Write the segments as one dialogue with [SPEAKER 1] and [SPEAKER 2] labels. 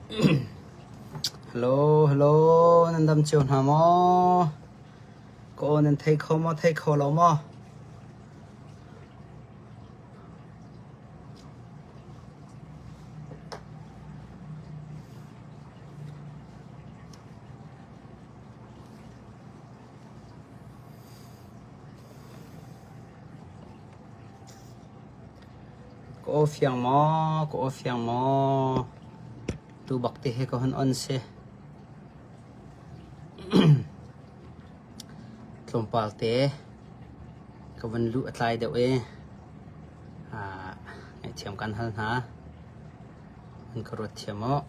[SPEAKER 1] Hello, hello, nan dam cio hna maw? Ka aw nan thei kho maw, thei kho lo maw? Ka aw fiang maw? Ka aw fiang maw? Tu bak te he ka hun on si. Tlawmpal te ka vun luh a tlai deuh i ah ngaihthiam kan hal hna. An ka ruat thiam maw?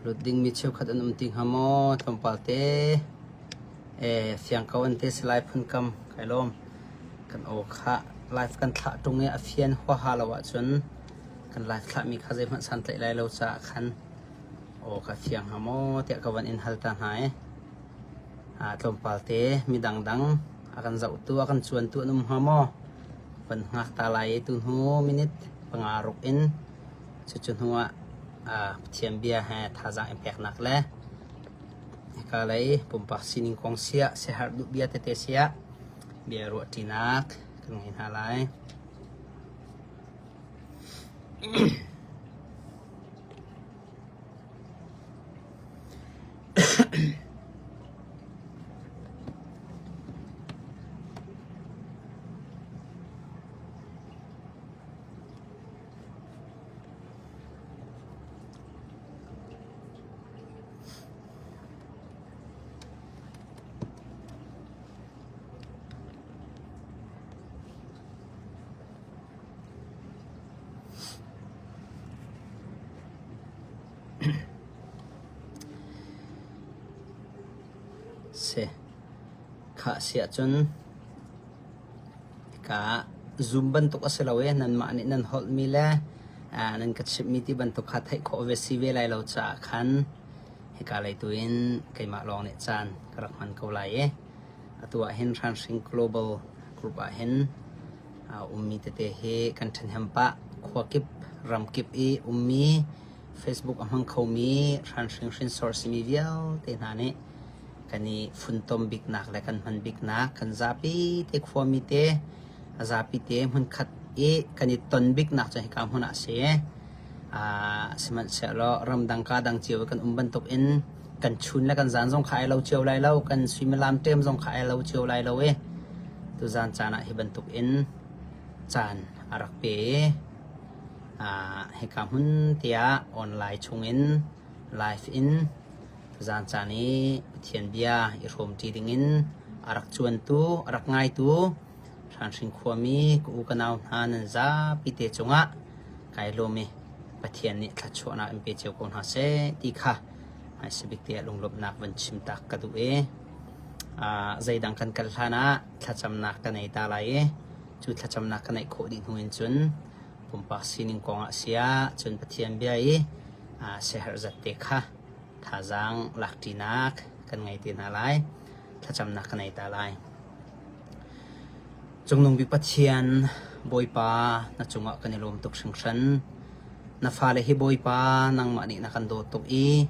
[SPEAKER 1] Lut dingmi cheukhat an um ti hnga maw? Tlawmpal te ee fiang ko an ti si lai phunkam kai lawm. Kan aw kha live kan thlah ṭung i a fian huaha lo ahcun kan live thlahmi kha zeihmanh santlaih lai lo caah khan aw ka fiang hnga maw tiah ka van in hal ta hna i tlawmpal te mi dangdang a kan zohtu a kan cuantu an um hnga maw? Van hngak ta lai i tuhnu minute panga ruk in cucu hnu ah Pathian bia he thazaang in peknak le hika lei pumpak sining kong siah siaherh duh bia tete siah bia ruahṭinak kan ngei hna lai. Si. Khah si ahcun hika ah Zoom bantuk a si lo i nanmah nih nan holhmi le nan ka chimhmi ti bantuk kha theih khawh ve si ve lai lo caah khan hika lei tu in keimah lawng nih caan ka rak hman ko lai i atu ah hin Hranhring Global Group ah hin ummi tete hi kan ṭhahnem pah. Khua kip, ram kip i ummi Facebook a hmang khomi hranhring hrinsor simi vialte hna nih kan i funtom biknak le kan hman biknak kan zapi te khuami te a zapi te hmunkhat i kan i ton biknak cu hika hmun ah a si. Sihmanhsehlaw ramdang ka dang cio i kan um bantuk in kan chun le kan zan zong kha ai lo cio lai lo, kan suimilam ṭem zong kha ai lo cio lai lo i tuzan caan ah hi bantuk in caan a rak pe i hika hmun tiah online chungin live in tuzan caan i Pathian bia i hrawmṭi dingin a rak cuantu, a rak ngaitu Hranhring khuami ka u ka nau hna nan zapi te cungah kai lawm i Pathian nih thluachuahnak in pe cio ko hna seh ti kha hmaisa bik te ah lunglawmhnak van chim tak ka duh i zeidang kan kal hlan ah thlacamnak ka nei ta lai i cu thlacamnak ka neih khawh dih hnu in cun pumpak sining kong ah siah cun Pathian bia i siaherh zat te kha thazaang lakṭinak kan ngei te hna lai thlacamnak ka nei ta lai. Cungnung bik Pathian, Bawipa, na cungah kan i lawm tuk hringhran. Na fale hi Bawipa, nangmah nih na kan dawt tuk i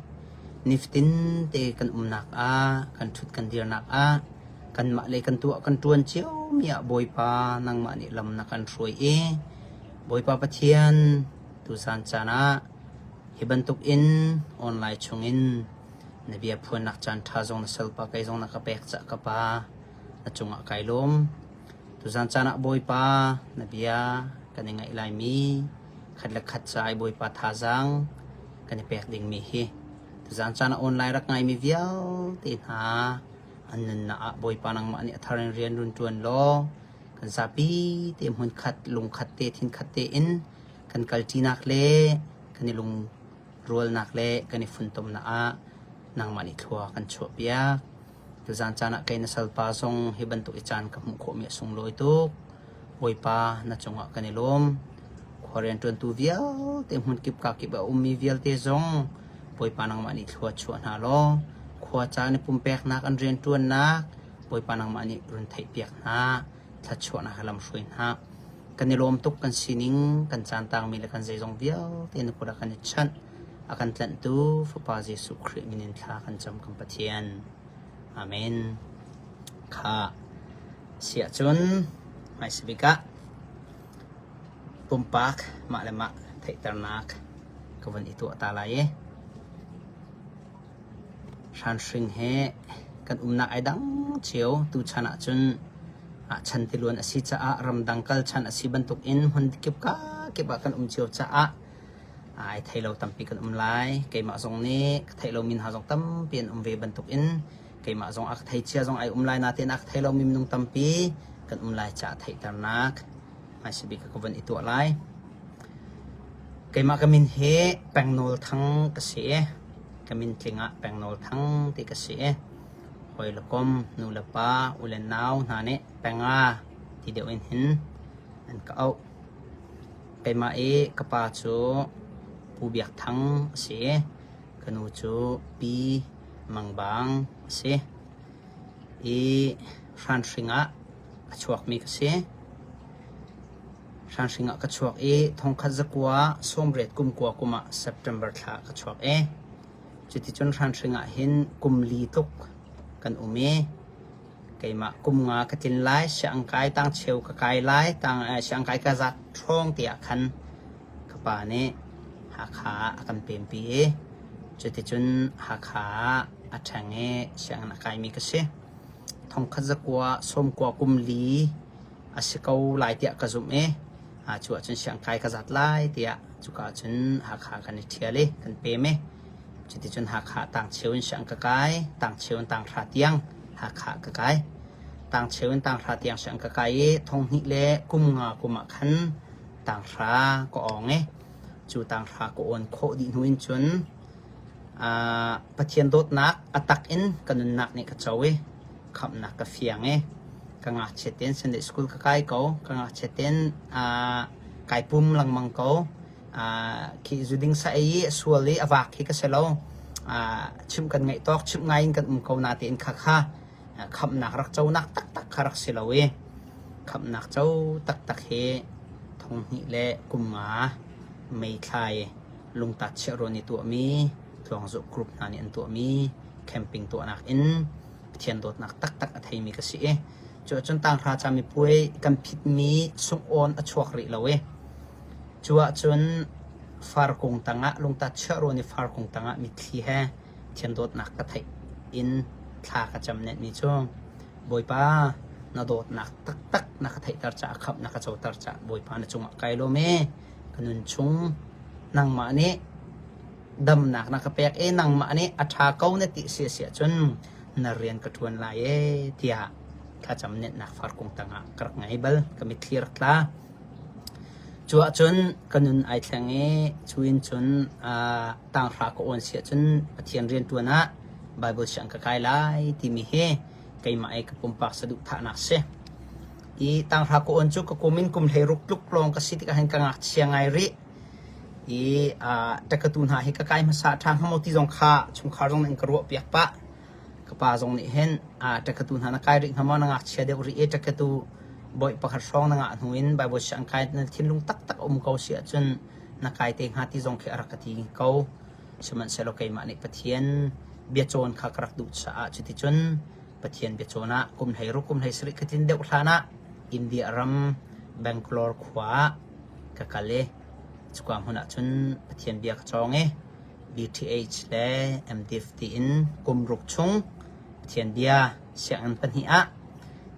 [SPEAKER 1] nifatin te kan umnak ah, kan ṭhut kan dirnak ah, kanmah le kan tuah kan ṭuan ciomi ah Bawipa, nangmah nih lam na kan hruai i Bawipa Pathian, tuzan caan ah hi bantuk in online chungin na bia phuannak caan ṭha zong na salpa kei zong na ka pek cah ka Pa. Na cungah kai lawm. Tuzan caan ah Bawipa na bia kan i ngaih laimi khat le khat ca i Bawipa thazaang kan i pek dingmi hi tuzan caan ah online rak ngaimi vialte hna an nunnak ah Bawipa nangmah nih a thar in rian run ṭuan law kan zapi te hmunkhat lungkhat te thinkhat tein kan kalṭinak le kan i lungrualnak le kan i funtomnak ah nangmah nih thlua kan chuahpiak. Tuzan caan ah kei na salpa zong hi bantuk i caan ka hmuh khawhmi a sunglawi tuk. Bawipa, na cungah kan i lawm. Khua rianṭuantu vialte hmunkip kakip a ummi vialte zong Bawipa nangmah nih thlua chuah hna law khua caan i pumpeknak an rianṭuannak. Bawipa nangmah nih run theihpiak hna, thluachuahnak he lamhruai hna. Kan i lawm tuk kan sining, kan caan tangmi le kan zeizong vialte na kut ah kan i chanh. A kan tlanhtu Fapa Jesuh Khrih min in thla kan cam kan Pathian. Amen. Kha si ahcun hmaisabik ah pumpak mah le mah theihternak ka vun i tuah ta lai i hranhring he kan umnak ai dang cio. Tuchan ahcun chan tiluan a si caah ramdang kal chan a si bantukin hmun kip ka kip ah kan um cio caah ai thei lo tampi kan um lai. Keimah zong nih ka theih lomi hna zong tampi an um ve bantukin keimah zong a ka thei cia zong ai um lai nain a ka thei lomi minung tampi kan um lai caah theihternak hmaisa bik ka vun i tuah lai. Keimah ka min hi Pengnawl Thang ka si i ka min tling ah Pengnawl Thang ti ka si i hawi le kom, nu le pa, u le nau hna nih Penga ti deuh in hin an ka auh. Keimah i ka pa cu Pu Biak Thang a si i ka nu cu Pi Mang Bang a si. I hranhring ah a chuakmi ka si. Hranhring ah ka chuak i thongkhat zakua sawmriat kum kua kum ah September thla ah ka chuak i cuticun hranhring ah hin kum li tluk kan um i keimah kum nga ka tlin lai, siangkai tangcheu ka kai lai, tang siangkai ka zat hrawng te ah khan ka pa nih Hakha ah a kan pempi i cuticun Hakha ah a ṭheng i sianginn a kaimi ka si. Thongkhat zakua sawmkua kum li a si ko lai tiah ka zumh i cu ahcun siangkai ka zat lai tiah cuka ahcun Hakha kan i ṭhial i kan pem i cuticun Hakha tangcheu in siang ka kai, tangcheu in tanghra tiang Hakha ka kai. Tangcheu in tanghra tiang siang ka kai i thonghnih le kum nga kum ah khan tanghra ka awng i cu tanghra ka awn khawh dih hnu in cun Pathian dawtnak a tak in ka nunnak nih ka co i khamhnak ka fiang i ka ngakchia tein Sunday school ka kai ko. Ka ngakchia tein kai pum lengmang ko. Khi zuding sa ei i sual i a vak hi ka si lo. Chimh kan ngaih tawk, chimh ngai in kan um ko natein kha kha khamhnak rak conak taktak kha rak si lo i khamhnak co taktak hi thonghnih le kum nga meithlai lungtat chiahrawn i tuahmi tluangzuk group hna nih an tuahmi camping tuahnak in Pathian dawtnak taktak a theimi ka si i cu ahcun tanghra camipuai kan phitmi sungh-awn a chuak rih lo i cu ahcun farkung tangah lungtat chiahrawn i farkung tangah mitthli he Pathian dawtnak ka theih in thla ka cam nenhmi cu Bawipa na dawtnak taktak na ka theihter caah khamh na ka coter caah Bawipa na cungah kai lawm e ka nun chung nangmah nih damnak na ka pek i nangmah nih a ṭha ko na ti si a si ahcun na rian ka ṭuan lai e tiah thlacam nenhnak farkung tangah ka rak ngei bal ka mitthli rak tla. Cu ahcun ka nun ai thleng i cu in cun tanghra ka awn si ahcun Pathian rianṭuan ah Baibal siang ka kai lai timi hi keimah i ka pumpak saduhthahnak si. I tanghra ka awn cu ka kum in kum 16 tluk lawng ka si tikah hin ka ngakchia ngai rih. I ṭakatu hna hi ka kai hmasa ṭha hnga maw ti zong kha chungkhar zong nih an ka ruahpiak pah. Ka pa zong nih hin ṭakatu hna na kai rih hnga maw na ngakchia deuh rih i ṭakatu bawi pakhat hrawng na ngah hnu in Baibal siang kai na thinlung taktak a um ko si ahcun na kai te hnga ti zong khi a rak ka ti ko. Sihmanhsehlaw keimah nih Pathian biacawn kha ka rak duh caah cuticun Pathian biacawn ah kum 16 kum 17 ka tlin deuh hlan ah India ram Bangalore khua ah ka kal i cuka hmun ah cun Pathian bia ka cawng i BTH le MDiv tiin kum ruk chung Pathian bia sianginn pahnih ah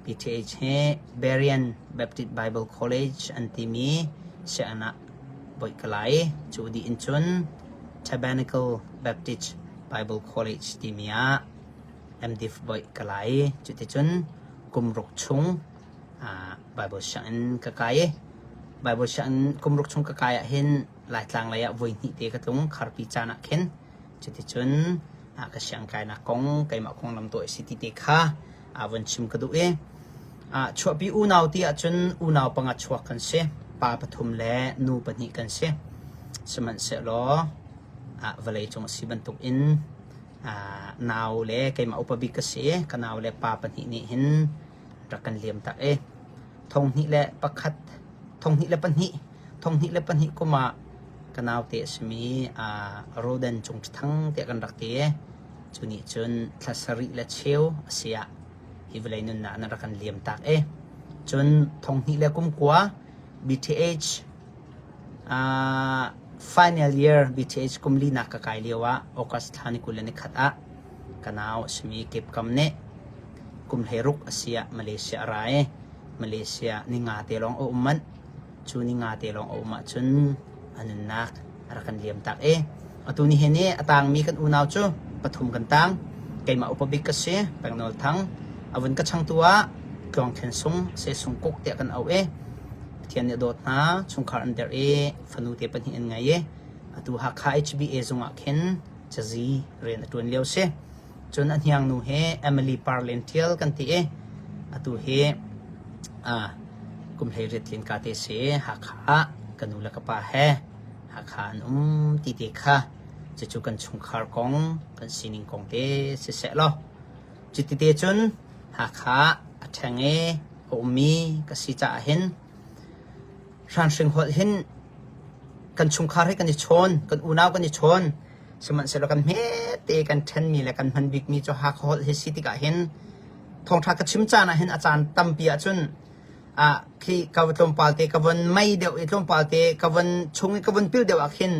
[SPEAKER 1] BTH hi Berean Baptist Bible College an timi sianginn ah boih ka lai. Cu dih in cun Tabernacle Baptist Bible College timi ah MDiv boih ka lai. Cuticun kum ruk chung Bible sianginn ka kai i Bible sianginn kum ruk chung ka kai ahhin Laitlang lei ah voi hnih te ka tlung kharpi caan ah khin. Cuticun ka siangkainak kong keimah konglam tuah si ti te kha vun chim ka duh i chuahpi unau ti ahcun unau panga chuak kan si. Pa pathum le nu pahnih kan si. Sihmanhsehlaw vawlei cung a si bantukin. Nau le keimah upa bik ka si. Ka nau le pa pahnih nih hin rak kan liam tak i 2001, 2002, 2002 kum ah ka naute a simi Rodan Cung Thang tiah kan rak ti i cu nih cun thla sarih le cheu a si ah hi vawlei nunnak na rak kan liam tak i cun 2009 BTH final year BTH kum linak ka kai lio ah August thla ni 21 ah ka nau a simi Kep Kam nih kum 16 a si ah Malaysia a ra i Malaysia ninga te lawng a um manh. Cu ninga te lawng a um ahcun a nunnak a rak kan liam tak i atu nihin i a tangmi kan unau cu pathum kan tang. Keimah upa bik ka si, Peng Nawl Thang. A vun ka changtu ah Tluang Thlen Sung, Se Sung Kuk tiah kan auh i Pathian nih a dawt hna, chungkhar an derh i fanu te pahnih an ngei i atu Hakha HBA zung ah khin cazi rian a ṭuan lio si. Cun a hniangnu hi Emily Parlin Ṭial kan ti i atu hi kum 18 tlin ka te si. Hakha ah ka nu le ka pa he Hakha an um ti te kha cucu kan chungkhar kong, kan sining kong te siseh law cuti te cun Hakha a ṭheng i a ummi ka si caah hin hranhring holh hin kan chungkhar hi kan i chawn, kan unau kan i chawn. Sihmanhsehlaw kan hmete kan ṭhenmi le kan hman bikmi cu Hakha holh hi si tikah hin thawngṭha ka chim caan ah hin a caan tampi ahcun ah khi ka tlawmpal te ka von mei deuh i tlawmpal te ka von chung i ka von pil deuh ah khin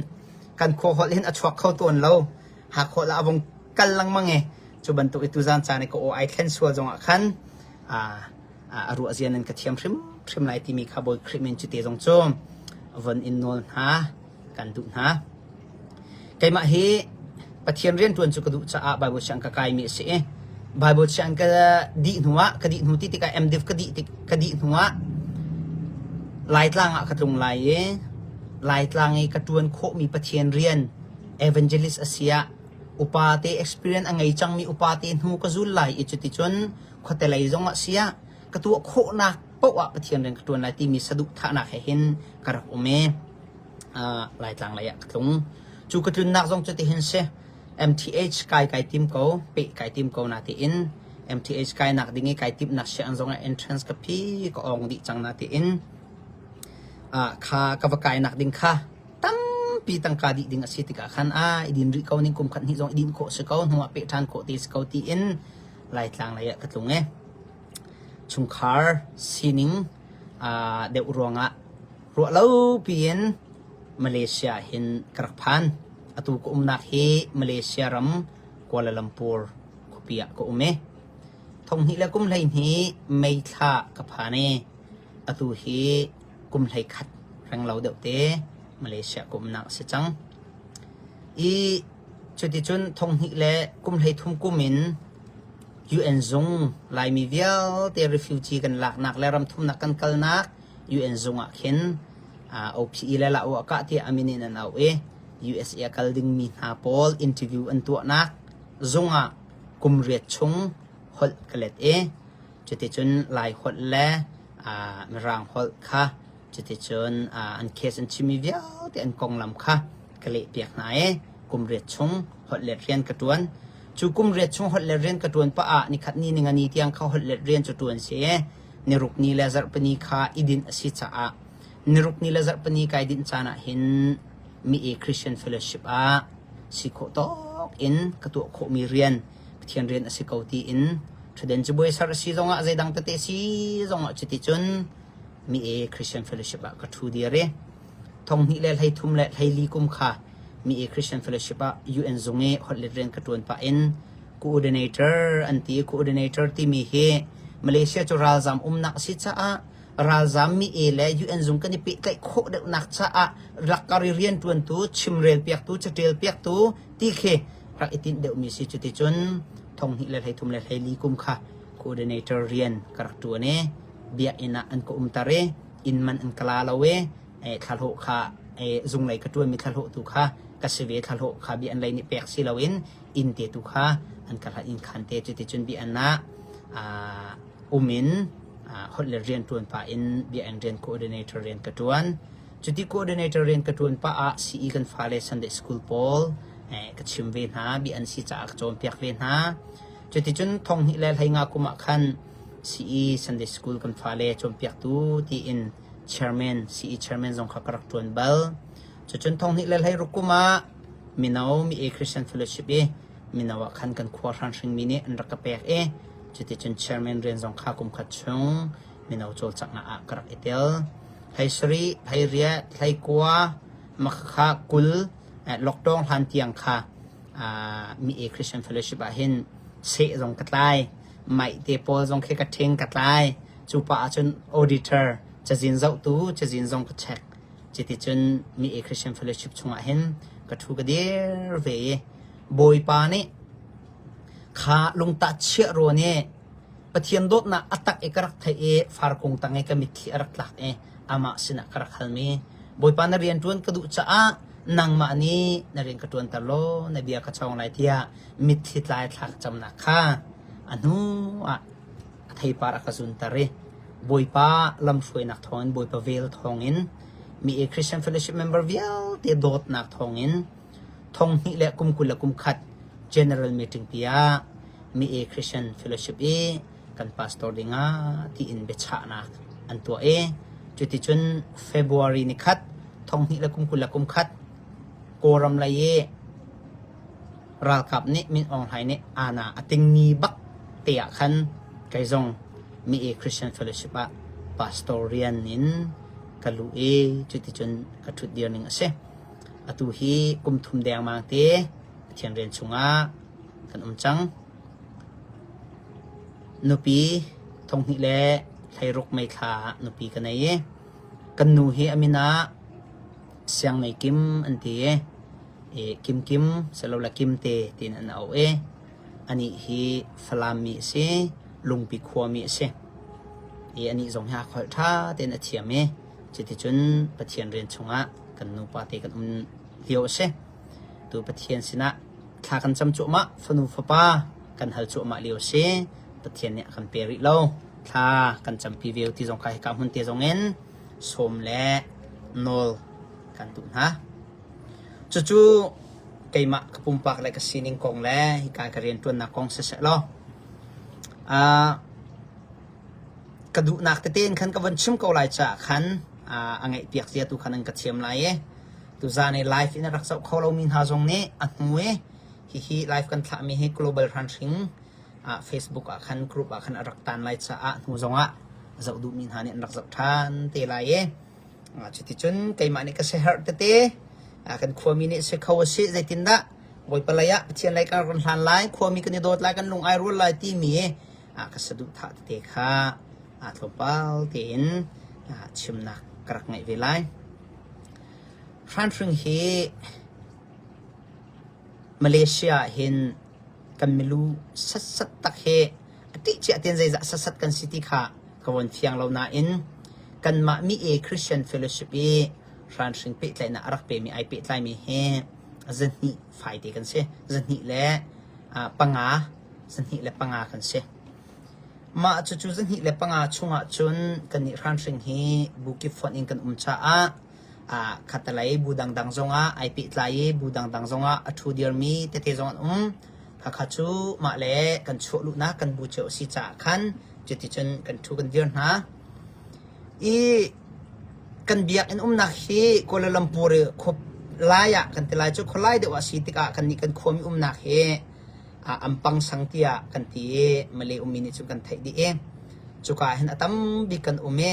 [SPEAKER 1] kan khua holh hin a chuak kho tawn lo. Hakha holh ah a vung kal lengmang i cu bantuk i tuzaan caan i ka aw ai thlen sual zongah khan a ruah zia nan ka thiam hrimhrim lai timi kha Bawi Khrih min cute zong cu von in nawl hna kan duh hna. Keimah hi Pathian rianṭuan cu ka duh caah Bible siang ka kaimi a si i Bible siang ka dih hnuah ka dih hnu ti tikah MDiv ka dih tik ka dih hnuah Laitlang ah ka tlung lai i Laitlang i ka ṭuan khawhmi Pathian rian evangelist a si ah upa te experience a ngei cangmi upa te hnu ka zul lai i cuticun khuate lei zong ah si ah ka tuah khawhnak paoh ah Pathian rian ka ṭuan lai timi saduhthahnak he hin ka rak um i Laitlang lei ah ka tlung. Cu ka tlunnak zong cu tihin si. MTH kai kai tim ko, peh kai tim ko na tiin MTH kai nak ding i kai timhnak siang zong ah entrance ka phi ka ong dih cang na tiin kha ka va kai nak ding kha tampi tangka dih ding a si tikah khan a i din rih ko ning kum khat hnih zong i din khawh si ko hnu ah peh ṭhan khawh ti si ko tiin Laitlang lei ah ka tlung i chungkhar sining deuh ruangah ruah lo piin Malaysia hin ka rak phan. Atu ka umnak hi Malaysia ram Kuala Lumpur khuapi ah ka um i thonghnih le kum 12 May thla ka phan i atu hi kum 11 renglo deuh te Malaysia ka umnak a si cang. I cuticun thonghnih le kum 33 kum in UN zung Laimi vialte refugee kan laknak le ramthumnak kan kalnak UN zung ah khin OPE le la ah kah tiah a min in an auh i USA a kal dingmi hna pawl interview an tuahnak zung ah kum riat chung holh ka let i cuticun Lai holh le Mirang holh kha cuticun an case an chimmi vialte an konglam kha ka lehpiak hna i kum riat chung holh let rian ka ṭuan. Cu kum riat chung holh let rian ka ṭuan pah ah nikhat ni ningani tiang kha holh let rian cu ṭuan si i niruk ni le zarhpini kha i dinh a si caah niruk ni le zarhpini kai dinh caan ah hin mi e Christian Fellowship ah si khawh tawk in ka tuah khawhmi rian Pathian rian a si ko tiin ṭhutden cabuai ser a si zongah zeidang tete si zongah cuticun mi e Christian Fellowship ah ka ṭhu dir i 2023 le 24 kum kha mi e Christian Fellowship ah UN zung i holhlet rian ka ṭuan pah in coordinator an ti. Coordinator timi hi Malaysia cu ralzam umnak a si caah ralzam mi e le UN zung kan i pehtlaih khawh deuhnak caah lakkar i rianṭuantu, chimrel piaktu, caṭial piaktu ti khi rak i tinh deuhmi si. Cuticun 2023 le 24 kum kha coordinator rian ka rak ṭuan i biakinn ah an ka umter i inn man an ka la lo i thlahlawh kha zunglei ka ṭuanmi thlahlawh tu kha ka si ve thlahlawh kha bia an lei nih pek si loin inn te tu kha an ka hlat inn khan te cuticun bia an ah um in holh le rian ṭuan pah in bia in rian coordinator rian ka ṭuan. Cuti coordinator rian ka ṭuan pah ah CE kan fale Sunday school pawl ka chim ve hna, bia an si caah ka cawnpiak ve hna. Cuticun thong hnih le hlei nga kum ah khan CE Sunday School kan fale cawnpiaktu tiin chairman, CE chairman zong kha ka rak ṭuan bal. Cucun thong hnih le hlei ruk kum ah mino Mi E Christian Fellowship i mino ah khan kan khua hranhringmi nih an rak ka pek i cuticun chairman rian zong kha kum khat chung mino cawlcanghnak ah ka rak i tel. Hlei sarih, hlei riat, hlei kua, makhakha 20 lockdown hlan tiang kha Mi E Christian Fellowship ah hin seh zong ka tlai, maih te pawl zong khi ka ṭhing ka tlai. Cu pah ahcun auditor cazin zohtu cazin zong ka check. Cuticun Mi E Christian Fellowship chungah hin ka ṭhu ka dir ve i Bawipa nih kha lungtah chiah rawn i Pathian dawtnak a tak i ka rak theih i farkung tang i ka mitthli a rak tlak i amah sinah ka rak halmi Bawipa na rian ṭuan ka duh caah nangmah nih na rian ka ṭuanter law na bia ka chawng lai tiah mitthli tlai thla ka camnak kha a hnu ah a theipar a ka zunter i Bawipa lamhruainak thawngin Bawipa vel thawngin mi e Christian Fellowship member vialte dawtnak thawngin thong hnih le kum 20 le kum khat General Meeting pi ah mi e Christian Fellowship i kan pastor dingah tiin biachahnak an tuah i cuticun February ni khat thong hnih le kum 20 le kum khat Kawlram lei i Ralkap nih Min Aung Hlaing nih aana a tingmi bak te ah khan kei zong Mi E Christian Fellowship ah pastor rian in ka luh i cuticun ka ṭhut dir ning a si. Atu hi kum thum dengmang te Pathian rian chungah kan um cang. Nupi thonghnih le 16 May thla ah nupi ka nei i kan nu hi a min ah Siang Nei Kim an ti i i Kimkim silole Kimte tiin an auh i anih hi Falam mi a si, Lungpi khuami a si. I anih zong hi aa kholh ṭha tein a thiam i cuticun Pathian rian chungah kan nupa te kan um lio a si. Tu Pathian sinah thla kan cam cuahmah, fanu fapa kan hal cuahmah lio a si. Pathian nih a kan pe rih lo. Thla kan campi ve ti zong kha hika hmun te zong in sawm le nawl kan duh hna. Cucu keimah ka pumpak le ka sining kong le hika ka rianṭuannak kong siseh law ka duhnak tete in khan ka von chim ko lai caah khan a ngaihpiak zia tu khan an ka thiam lai i tuzaan i live in a rak zoh kho lomi hna zong nih a hnu i hihi live kan thlahmi hi Global Hranhring Facebook ah khan group ah khan a rak tan lai caah hnu zongah zoh duhmi hna nih an rak zoh ṭhan te lai i Cuticun keimah nih ka siaherh tete kan khuami nih si kho a si zeitindah Bawipa lei ah Pathian lei kan run hlan lai khuami kan i dawt lai kan lung ai rual lai timi ka saduhthah tete kha tlawmpal tein chimnak ka rak ngeih ve lai. Hranhring hi Malaysia ah hin kan milu satsat tak hi a ṭih cia tein zeizah satsat kan si ti kha ka von fiang lo nain kanmah mi e Christian Fellowship i hranhring pehtlaihnak a rak pemi ai pehtlaimi hi zahnih faite kan si. Zahnih le panga, zahnih le panga kan si. Mah cucu zahnih le panga chungah cun kannih hranhring hi bu kip fonh in kan um caah khatalei bu dangdang zongah ai pehtlai i bu dangdang zongah a ṭhu dirmi tete zong an um. Khakha cu mah le kan chuah luhnak kan bu cio a si caah khan cuticun kan ṭhu kan dir hna. I kan biakinn umnak hi Kuala Lumpur i khua lai ah kan ti lai cu khua lai deuh ah si tikah kannih kan khuami umnak hi Ampang sang tiah kan ti i Malay ummi nih cun kan theih dih i cuka ah hin a tam bik kan um i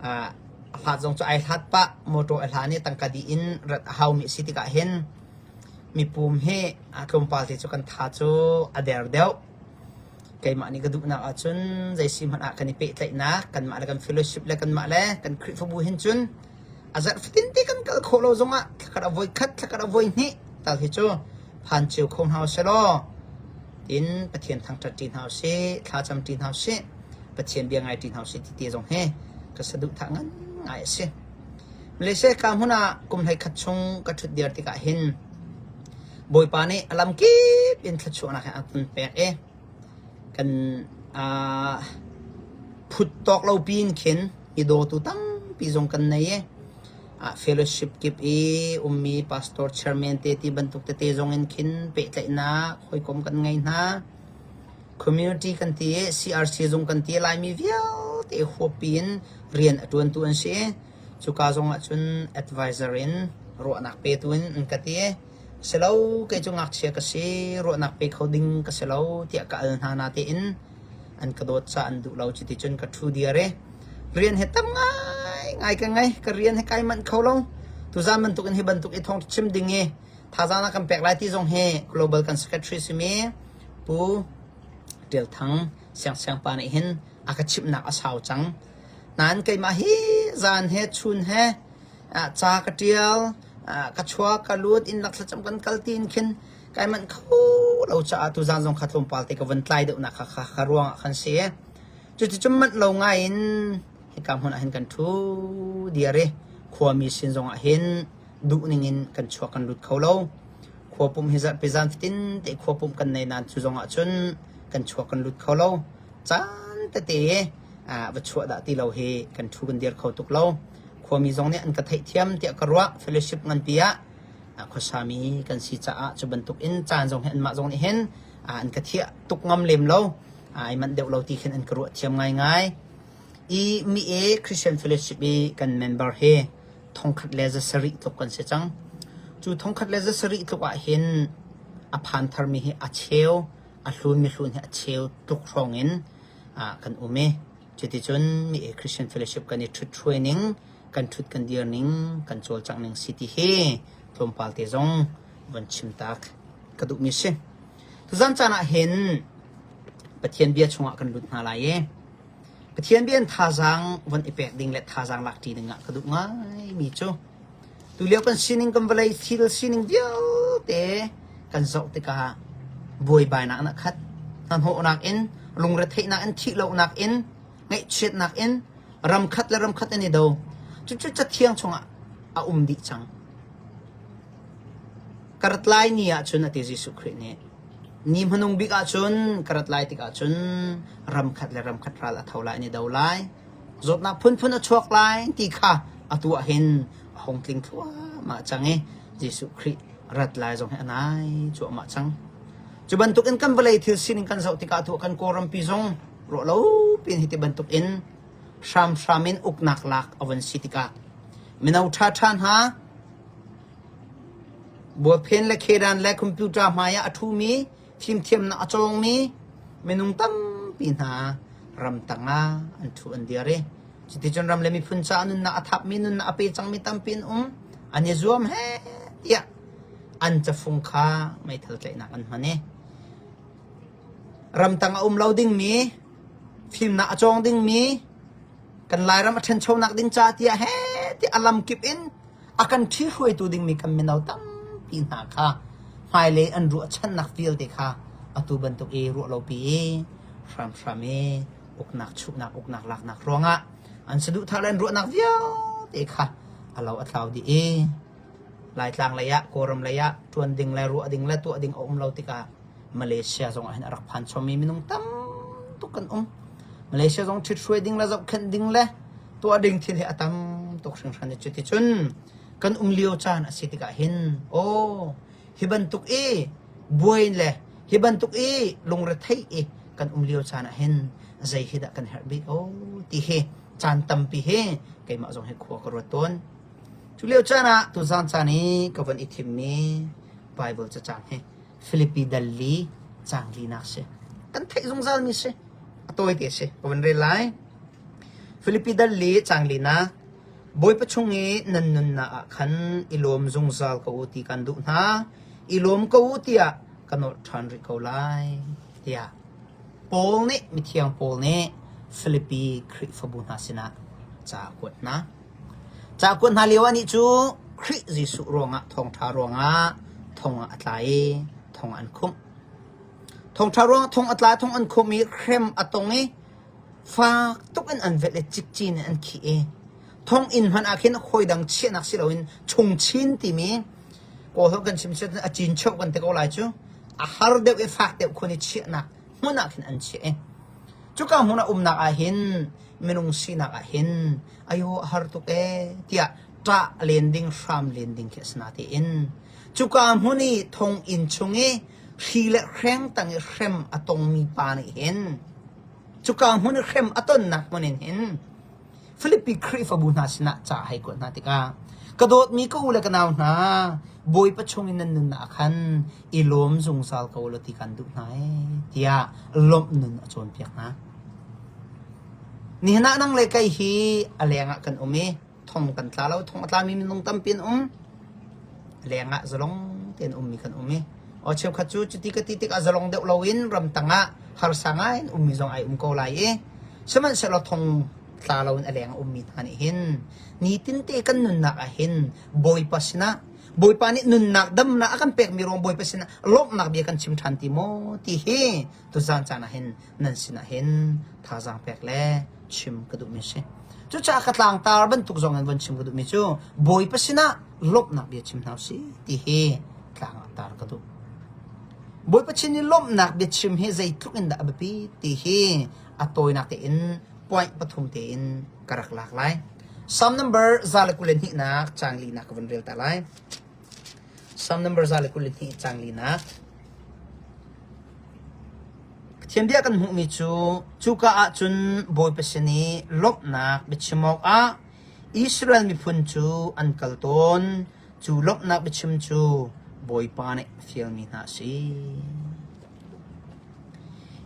[SPEAKER 1] a hlat zong cu ai hlat pah motor a hlan i tangka dih in rat a haumi a si tikah hin mipum hi a tlawmpal te cu kan tha cu a der deuh. Keimah nih ka duhnak ahcun zei si hmanh ah kan i pehtlaihnak kanmah le kan fellowship le kanmah le kan Khrihfabu hin cun a zarh fatin te kan kal khawh lo zongah thlakhat a voi khat thlakhat a voi hnih tal hi cu phan cio kho hna usih law tin Pathian thangṭhat ṭi hna usih thlacam ṭi hna usih Pathian bia ngai ṭi hna usih ti te zong hi ka saduhthah ngan ngai a si. Malaysia ka hmun ah kum 11 chung ka ṭhut dir tikah hin Bawipa nih a lamkip in thluachuahnak he a kan pek i kan phut tawk lo piin khin i dawtu tampi zong kan nei i. Fellowship kip i ummi pastor chairman te ti bantuk tete zong in khin pehtlaihnak hawikom kan ngei hna. Community kan ti i CRC zung kan ti Laimi vialte huappi in rian a ṭuantu an si. Cuka zong ah cun advisor in ruahnak petu in an ka ti. Si lo, kei cu ngakchia ka si, ruahnak pe kho ding ka si lo tiah ka al hna natein an ka dawt caah an duh lo. Cuticun ka ṭhu diar i rian hi tam ngaingai ka ngei. Ka rian hi kai manh kho lo. Tuzaan bantukin hi bantuk i thawng chim ding i thazaang na kan pek lai ti zong hi Global kan secretary simi Pu Ṭial Thang Siangsiang pa nih hin a ka chimhnak a sau cang. Nain keimah hi zaan he chun he ca ka ṭial, ka chuak, ka lut, inn lak thlacam kan kal tiin khin kai manh kho lo caah tuzaan zong kha tlawmpal te ka von tlai deuhnak kha kha kha ruang ah khan si. Cuticun manh lo ngai in hika hmun ah hin kan ṭhu diar i khuami sin zong ah hin duh ning in kan chuak kan lut kho lo. Khua pumh hi zarhpi zan fatin te khua pumh kan nei nain cu zong ah cun kan chuak kan lut kho lo. Caan tete va chuah dah ti lo hi kan ṭhu kan dir kho tuk lo. Khuami zong nih an ka theihthiam tiah ka ruah. Fellowship nganpi ah khuasami kan si caah cu bantuk in caan zong hi anmah zong nih hin an ka thiah tuk ngam lem lo. Ai manh deuh lo ti khin an ka ruah thiam ngaingai. I mi e Christian Fellowship i kan member hi thongkhat le 700 tluk kan si cang. Cu thongkhat le 700 tluk ah hin a phan tharmi hi a cheu, a hlunmi hlun hi a cheu tluk hrawng in kan um i cuticun mi Christian Fellowship kan i ṭhut hruai ning, kan ṭhut kan dir ning, kan cawlcangh ning si ti hi tlawmpal te zong von chim tak ka duhmi si. Tuzan caan ah hin Pathian bia chungah kan lut hna lai i Pathian bia in thazaang von i pek ding le thazaang lak ṭi ding ah ka duh ngaimi cu tulio kan sining kan vawlei thil sining vialte kan zoh tikah buaibainak in a khat. Hnahnawhnak in, lungretheihnak in, thihlohnak in, ngaihchiatnak in ramkhat le ramkhat an i do. Cucu Cathiang chungah a um dih cang. Ka rat lai ni ahcun a ti Jesuh Khrih nih. Ni hmanung bik ahcun ka rat lai tikah cun ramkhat le ramkhat ral a tho lai an i do lai. Zawtnak phunphun a chuak lai ti kha atu ah hin a hung tling thluahmah cang i Jesuh Khrih rat lai zong hi a nai cuahmah cang. Cu bantukin kan vawlei thil sining kan zoh tikah atu kan Kawlrampi zong ruah lo piin hiti bantukin hramhram in uknak lak a von si tikah mino ṭhaṭha hna Bualphen le khedan le computer hmai ah a ṭhumi, fimthiamnak a cawngmi minung tampi hna ramtang ah an ṭhu an dir i cuticun ram le miphun caah nunnak a thapmi, nunnak a pe cangmi tampi an um. An i zuam heh tiah an cafung kha meithal tlaihnak an hman i ramtang a um lo dingmi, fimnak a cawng dingmi, kan Lairam a ṭhanchonak ding ca tiah heh tiah a lamkip in a kan ṭhihruaitu dingmi kan mino tampi hna kha hmailei an ruahchannak vialte kha atu bantuk i ruah lopi i hramhram i uknak chuhnak uknak laknak ruangah an saduhthah le an ruahnak vialte kha a lo a tlau dih i Laitlang lei ah Kawlram lei ah ṭuan ding le ruah ding le tuah ding a um lo tikah Malaysia zong ah hin a rak phan chommi minung tam tuk kan um. Malaysia zong ṭhithruai ding le zohkhenh ding le tuah ding thil hi a tam tuk hringhran i cuticun kan um lio caan a si tikah hin aw hi bantuk i buai le hi bantuk i lungrethei i kan um lio caan ah hin zei hi dah kan herh bik aw ti hi caan tampi hi keimah zong hi khua ka ruat tawn. Cu lio caan ah tuzaan caan i ka von i thimmi Bible cacang hi Filipi dal li caang linak si. Kan theih zungzalmi si. A tawite si. Ka von rel lai. Filipi dal li caang linak Bawipa chung i nan nunnak ah khan i lawm zungzal ko u ti kan duh hna. I lawm ko u tiah ka nolh ṭhan rih ko lai tiah Paul nih mithiang Paul nih Filipi Khrihfabu hna sinah ca a kuat hna. Ca a kuat hna lio ah nih cu Khrih Jesuh ruangah thawngṭha ruangah thong ah a tla i thong ah an khumh. Thawngṭha ruangah thong a tla thong an khumh i hrem a tong i fak tuk in an velh i cikcin in an khih i thonginn hmanh ah khin hawidang chiahnak si loin chungchin timi Kawl holh kan chim chiat a cin cheuh kan ti ko lai cu a har deuh i fak deuh khun i chiahnak hmun ah khin an chiah i cuka hmun a umnak ah hin minung sinak ah hin ayo a har tuk ee tiah. Ṭah len ding, hram len ding khi a si natein cuka hmun i thonginn chung i hri le hreng tang i hrem a tongmi pa nih hin cuka hmun i hrem a tonnak hmun in hin Filipi Khrihfabu hna sinah ca hei kuat hna tikah ka dawtmi ka u le ka nau hna Bawipa chungin nan nunnak ah khan i lawm zungzal ko law ti kan duh hna ee tiah lawmh nun a cawnpiak hna. Nihin ah nang le kei hi a leng ah kan um i thong kan tla lo thong a tlami minung tampi an um leng ah zalong tein ummi kan um i aw cheukhat cu cuti ka ti tikah zalong deuh loin ramtang ah harsa ngai in ummi zong ai um ko lai i sihmanhsehlaw thong tla loin a leng a ummi hna nih hin nitinte kan nunnak ah hin Bawipa sinah Bawipa nih nunnak damnak a kan pekmi ruang Bawipa sinah lawmhnak bia kan chim ṭhan ti maw ti hi tuzaan caan ah hin nan sinah hin thazaang pek le chim ka duhmi a si. Cucaah ka tlangtar bantuk zong in von chim ka duhmi cu Bawipa sinah lawmhnak bia chim hna usih ti hi tlang ah tar ka duh. Bawipa chin i lawmhnak biachim hi zeitluk in dah a biapi ti hi a tawinak tein point pathum tein ka rak lak lai. Psalm number 121 caang linak ka vun rel ta lai. Psalm number 121 caang linak. Pathian bia kan hmuhmi cu cuka ah cun Bawipa sin i lawmhnak biachim awkah Israel miphun cu an kal tawn. Cu lawmhnak biachim cu Bawipa nih a fialmi hna a si.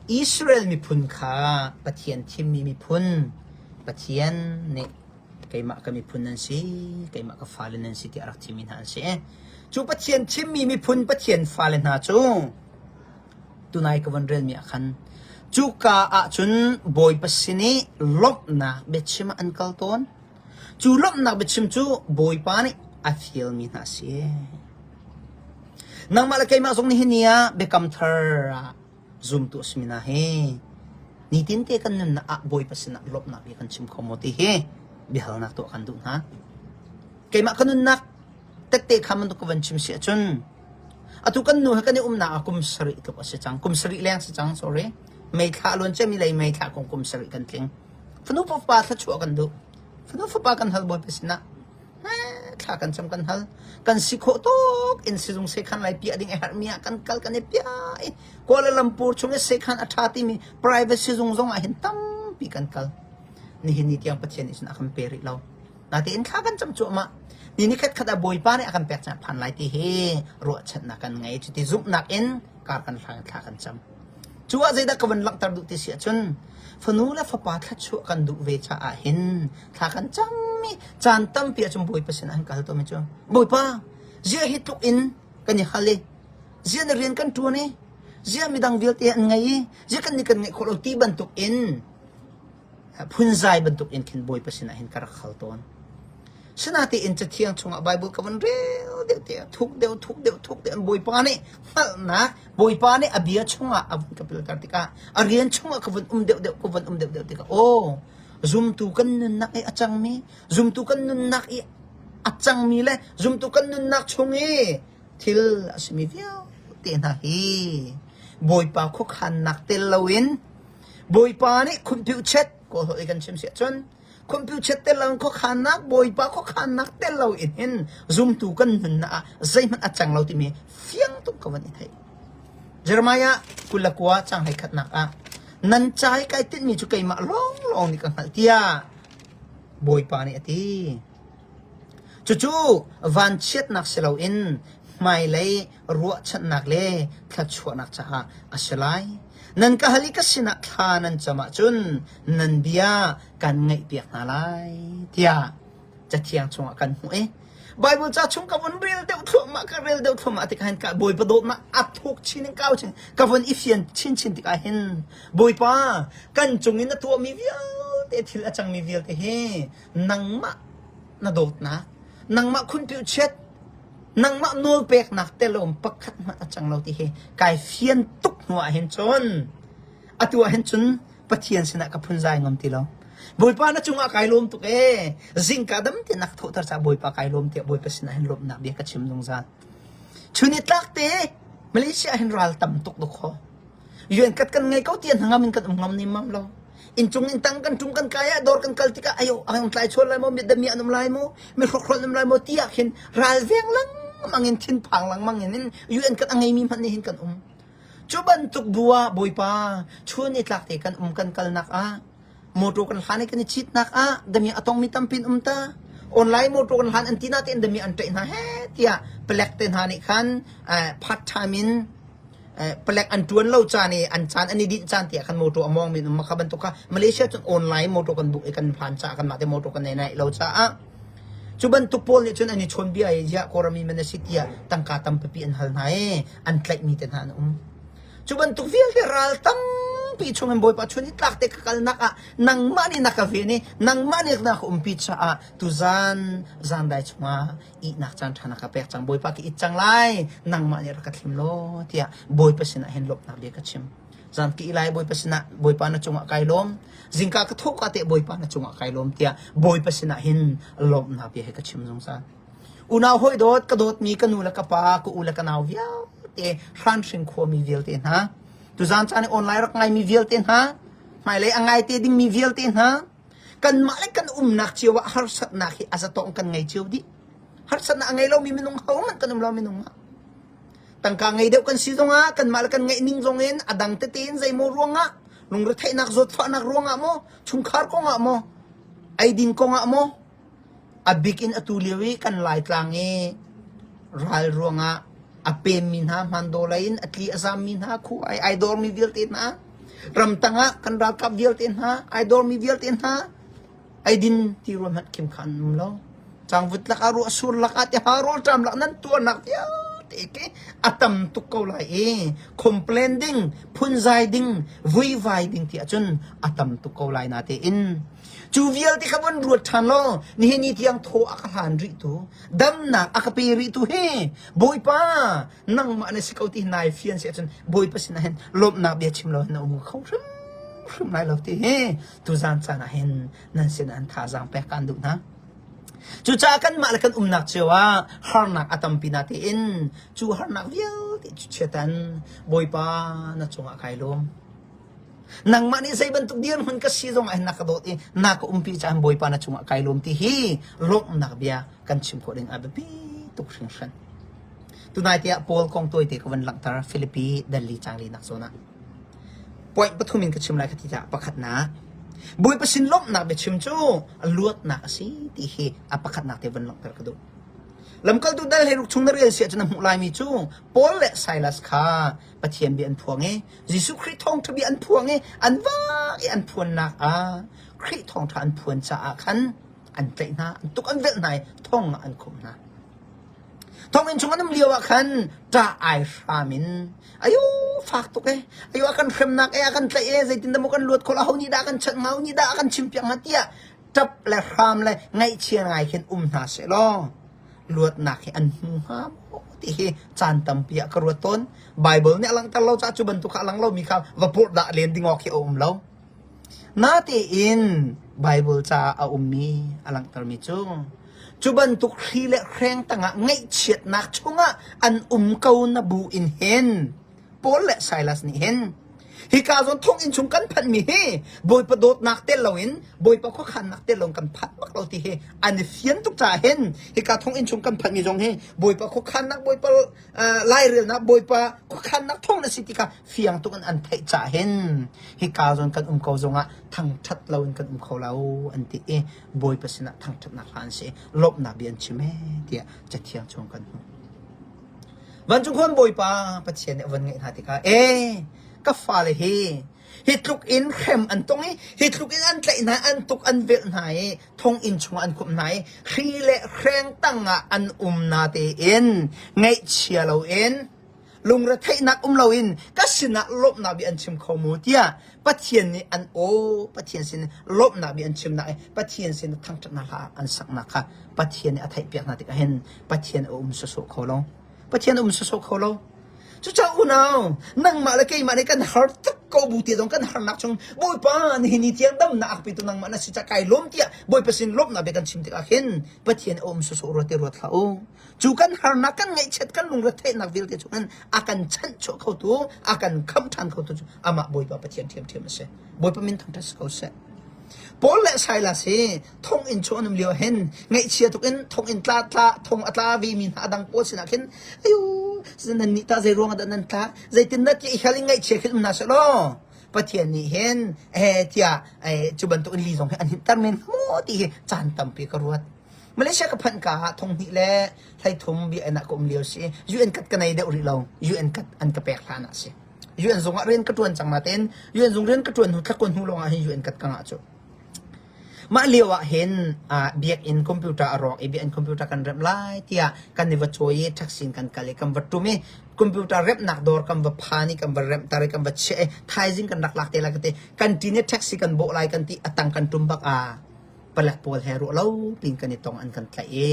[SPEAKER 1] Israel miphun kha Pathian thimmi miphun, Pathian nih keimah ka miphun nan si, keimah ka fale nan si tiah a rak thimmi hna an si. Cu Pathian thimmi miphun Pathian fale hna cu tunai ka von relmi ah khan cuka ah cun Bawipa sin i lawmhnak biachim ah an kal tawn. Cu lawmhnak biachim cu Bawipa nih a fialmi hna a si. Nangmah le keimah zong nihin ni ah biakam thar ah zumtu a simi hna hi nitinte kan nunnak ah Bawipa sinah lawmhnak bia kan chim kho maw ti hi biahalnak tuah kan duh hna. Keimah ka nunnak tette kha bantuk ka van chim si ahcun atu kan nu he kan i umnak ah kum sarih tluk a si cang. Kum sarih leng si cang, sorry. Mei thla luan ciami lei mei thla kong kum sarih kan tling. Fanu fapa thluachuah kan duh. Fanu fapa kan hal Bawipa sinah. Thla kan cam kan hal. Kan si khawh tuk in sizung sekhan lai piah ding a herhmi ah kan kal kan i piah i Kuala Lumpur chung i sekhan a ṭha timi private sizung zong ah hin tampi kan kal. Nihin ni tiang Pathian nih cun a kan pe rih lo. Natein thla kan cam cuahmah. Ni ni khat khat ah Bawipa nih a kan pek cang phan lai ti hi ruahchannak kan ngei. Cuti zumhnak in kar kan hlang thla kan cam. Cu ah zeidah ka van langhter duh ti si ahcun fanu le fapa thluachuah kan duh ve caah hin thla kan cam i caan tampi ahcun Bawipa sinah an kal tawnmi cu Bawipa ziah hi tluk in kan i hal i ziah na rian kan ṭuan i ziah midang vialte an ngei i ziah kan nih kan ngeih khawh lo ti bantuk in phunzai bantuk in khin Bawipa sinah hin ka rak hal tawn. Sinatein Cathiang chungah Baibal ka van rel deuh te thuk deuh thuk deuh thuk deuh Bawipa nih hngalhnak Bawipa nih a bia chungah a vun ka pilter tikah a rian chungah ka vun um deuh deuh ka vun um deuh deuh tikah aw zumtu kan nunnak i a cangmi zumtu kan nunnak i a cangmi le zumtu kan nunnak chung i thil a simi vialte hna hi Bawipa khuakhannak tel loin Bawipa nih khumpiuchet kawl holh i kan chim si ahcun khumpiuchet tel loin khuakhannak Bawipa khuakhannak tel loin hin zumtu kan nunnak ah zeihmanh a cang lo timi fiang tuk ka van i theih. Jeremiah 29 caang 21 ah nan ca i kai tinhmi cu keimah lawnglawng nih ka hngalh tiah Bawipa nih a ti. Cucu vanchiatnak si loin hmailei ruahchannak le thluachuahnak caah a si lai. Nan ka hal i ka sinah thla nan cam ahcun nan bia kan ngaihpiak hna lai tiah Cathiang chungah kan hmuh i Bible ca chung ka vun rel deuh thluahmah ka rel deuh thluahmah tikah hin ka Bawipa dawtnak a thuk chin in kau chin ka vun i fian chinchin tikah hin Bawipa kan cung in na tuahmi vialte thil a cangmi vialte hi nangmah na dawtnak nangmah khunpiu chiat nangmah nawlpeknak telawm pakhat hmanh a cang lo ti hi kai fian tuk hnu ah hin cun atu ah hin cun Pathian sinah ka phunzai ngam ti lo Bawipa na cungah kai lawm tuk ee zingka dam te nak thawhter ca Bawipa kai lawm tiah Bawipa sinah hin lawmhnak bia ka chim zungzal chun i tlak te Malaysia hin ral tam tuk duk ho UN kat kan ngei ko tiah hnangam in kan um ngam ni mam lo. Inncung inntang kan ṭum kan kai ah dawr kan kal tikah ayo an tlai chuan lai maw, mi dami an um lai maw, mi hrokhrol an um lai maw ti ah khin ralveng lengmang in thinphang lengmang in UN kan a ngeimi hmanh nih hin kan um. Cu bantuk bu ah Bawipa chun i tlak te kan um kan kalnak ah motor kan hlan i kan i citnak ah dami a tongmi tampi an um ta. Online motor kan hlan an ti na tein dami an ṭaih hna he tiah palek te hna nih khan part time in palek an ṭuan lo caan i an caan an i dinh caan tiah khan motor a mawng mi an um kha bantuk kha Malaysia cun online motor kan book i kan hlan caah kanmah te motor kan nei naih lo caah cu bantuk pawl nih cun an i chawnbia i ziah Kawlrami man a si tiah tangka tampipi an hal hna i an tlaihmi te hna an um. Cu bantuk vialte ral tampi chung in Bawipa chun i tlak te ka kalnak ah nangmah nih na ka ven i nangmah nih na ka umpi caah tuzan zandai chungah ihnak caan ṭha na ka pek cang Bawipa ka it cang lai nangmah nih rak ka thlim law tiah Bawipa sinah hin lawmhnak bia ka chim. Zan ka ih lai Bawipa sinah Bawipa na cungah kai lawm zingka ka thawh ka teh Bawipa na cungah kai lawm tiah Bawipa sinah hin lawmhnak bia he ka chim zungzal. Unau hawi dawt ka dawtmi ka nu le ka pa ka u le ka nau vialte hranhring khuami vialte hna tuzaan caan i online rak ngaimi vialte hna hmailei a ngai te dingmi vialte hna kanmah le kan umnak cio ah harsatnak hi a zatawng kan ngei cio dih. Harsatnak a ngei lomi minung hohmanh kan um lo minung ah. Tangka ngei deuh kan si zongah kanmah le kan ngeih ning zong in a dang tete in zeimaw ruangah lungretheihnak zawtfahnak ruangah maw chungkhar kongah maw eidin kongah maw a bik in atu lio i kan Laitlang i ral ruangah a pemmi hna hmandaw lei in a tli a zammi hna khu ai ai dormi vialte hna ramtang ah kan ralkap vialte hna ai dormi vialte hna eidin ti ruah hmanh khim khan um lo cangvut lak ah ruah sur lak ah ti ha rawl ṭam lak nan tuarnak vialte khi a tam tuk ko lai i complain ding phunzai ding vuivai ding ti ahcun a tam tuk ko lai na tein Cu vialte kha von ruat ṭhan law nihin ni tiang thaw a ka hlan rihtu, damnak a ka pe rihtu hi Bawipa nangmah na si ko ti nai fian si ahcun Bawipa sinah hin lawmhnak bia chim lo hin na um kho hrimhrim lai lo ti hi tuzan caan ah hin nan sinah an thazaang pek kaan duh hna. Cucaah kanmah le kan umnak cio ah harnak a tampi na tein cu harnak vialte cu chiatan Bawipa na cungah kai lawm. Nangmah nih zei bantuk dirhmun ka si zong ah hin na ka dawt i na ka umpi caah Bawipa na cungah kai lawm ti hi lawmhnak bia kan chim khawh ding a biapi tuk hringhran. Tunai tiah Paul kong tawite ka van langhter Filipi Delhi cangli nak zawn ah. Point pathum in ka chim lai ka ti caah pakhatnak Bawipa sin lawmhnak biachim cu luatnak a si ti hi a pakhatnak te van langhter ka duh. Lamkaltu dal he ruk chung na rel si ahcun na hmuh laimi cu Paul le Silas kha Pathian bia an phuang i Jesuh Khrih thawngṭha bia an phuang i an vak i an phuannak ah Khrih thawngṭha an phuan caah khan an tlaih hna, an tuk an velh hna i thong ah an khumh hna. Thonginn chung an um lio ah khan ṭah ai hram in ayu fak tuk e ayu a kan hremnak e a kan tlaih e zeitin dah maw kan luat khawh aho nih dah a kan chanh hnga aho nih dah a kan chimpiak hnga tiah ṭap le hram le ngaihchia ngai khin um hna seh law luatnak hi an hmu hnga maw ti hi caan tampi ah ka ruat tawn. Bible nih a langhter lo caah cu bantuk kha a lang lomi kha va purhdah len ding awk hi a um lo. Natein Bible caah a ummi a langhtermi cu cu bantuk hri le hreng tangah ngaihchiatnak chungah an um ko na bu in hin Paul le Silas nih hin hika zawn thonginn chung kan phanhmi hi Bawipa dawtnak tel loin Bawipa khuakhannak tel loin kan phanh bak lo ti hi an i fian tuk caah hin hika thonginn chung kan phanhmi zong hi Bawipa khuakhannak Bawipa uh, lairelnak Bawipa khuakhannak thong na si ti kha fiang tuk in an theih caah hin hika zawn kan um ko zongah thangṭhat loin kan um kho lo an ti i Bawipa sinah thangṭhatnak hla an si lawmhnak bia an chim ee tiah cathiang chung kan hmuh. Vancung khuan Bawipa Pathian nih a von ngeih hna tikah ee ka fale hi hi tluk in hrem an tong i hi tluk in an tlaih hna an tuk an velh hna i thonginn chungah an khumh hna i hri le hreng tangah an um na tein ngaihchia loin lungretheihnak um loin ka sinah lawmhnak bia an chim kho mu tiah Pathian nih an aw Pathian sin lawmhnak bia an chimnak i Pathian sin thangṭhatnak hla an saknak kha Pathian nih a theihpiak hna tikah hin Pathian a um sawsawh kho lo. Pathian a um sawsawh kho lo. Cucaah unau, nangmah le keimah nih kan har tuk. ko bu te zong kan harnak chung Bawipa nihin ni tiang damnak a petu nangmah na si ca kai lawm tiah Bawipa sin lawmhnak bia kan chim tikah khin Pathian a um sawsawh rua te ruat hlah u. Cu kan harnak kan ngaihchiat kan lungretheihnak vialte chungin a kan chanhchuah khotu a kan khamh ṭhan khotu cu amah Bawipa Pathian ṭhiamṭhiam a si. Bawipa min thangṭhat si ko seh. Paul le Silas hi thonginn chung an um lio hin ngaihchia tuk in thonginn tla tla thong a tla ve mi hna a dang pawl sinah khin ayu nan nih tah zei ruang ah dah nan tla zeitin dah ti hal in ngaihchia khin um hna seh law Pathian nih hin eh tiah eh cu bantuk in li zong hi an hinter men maw ti hi caan tampi ka ruat. Malaysia ka phanh ka ah thong hnih le 13 bia in ah ka um lio si UN kat ka nei deuh rih lo UN kat an ka pek hlan ah si. UN zung ah rian ka ṭuan cang nain UN zung rian ka ṭuan hnu thlakua hnu lawng ah hin UN kat ka ngah cu. Mah lio ah hin uh, biakinn computer a rawk i biakinn computer kan remh lai tiah kan i va cawi i taxi in kan kal i kan va ṭum i computer remhnak dawr kan va phan i kan va remhter i kan va chiah i thaizing kan rak lak te lai kan ti kan ṭin i taxi kan bawh lai kan ti a tang kan ṭum bak ah palek pawl he ruah lo pin kan i tong an kan tlaih i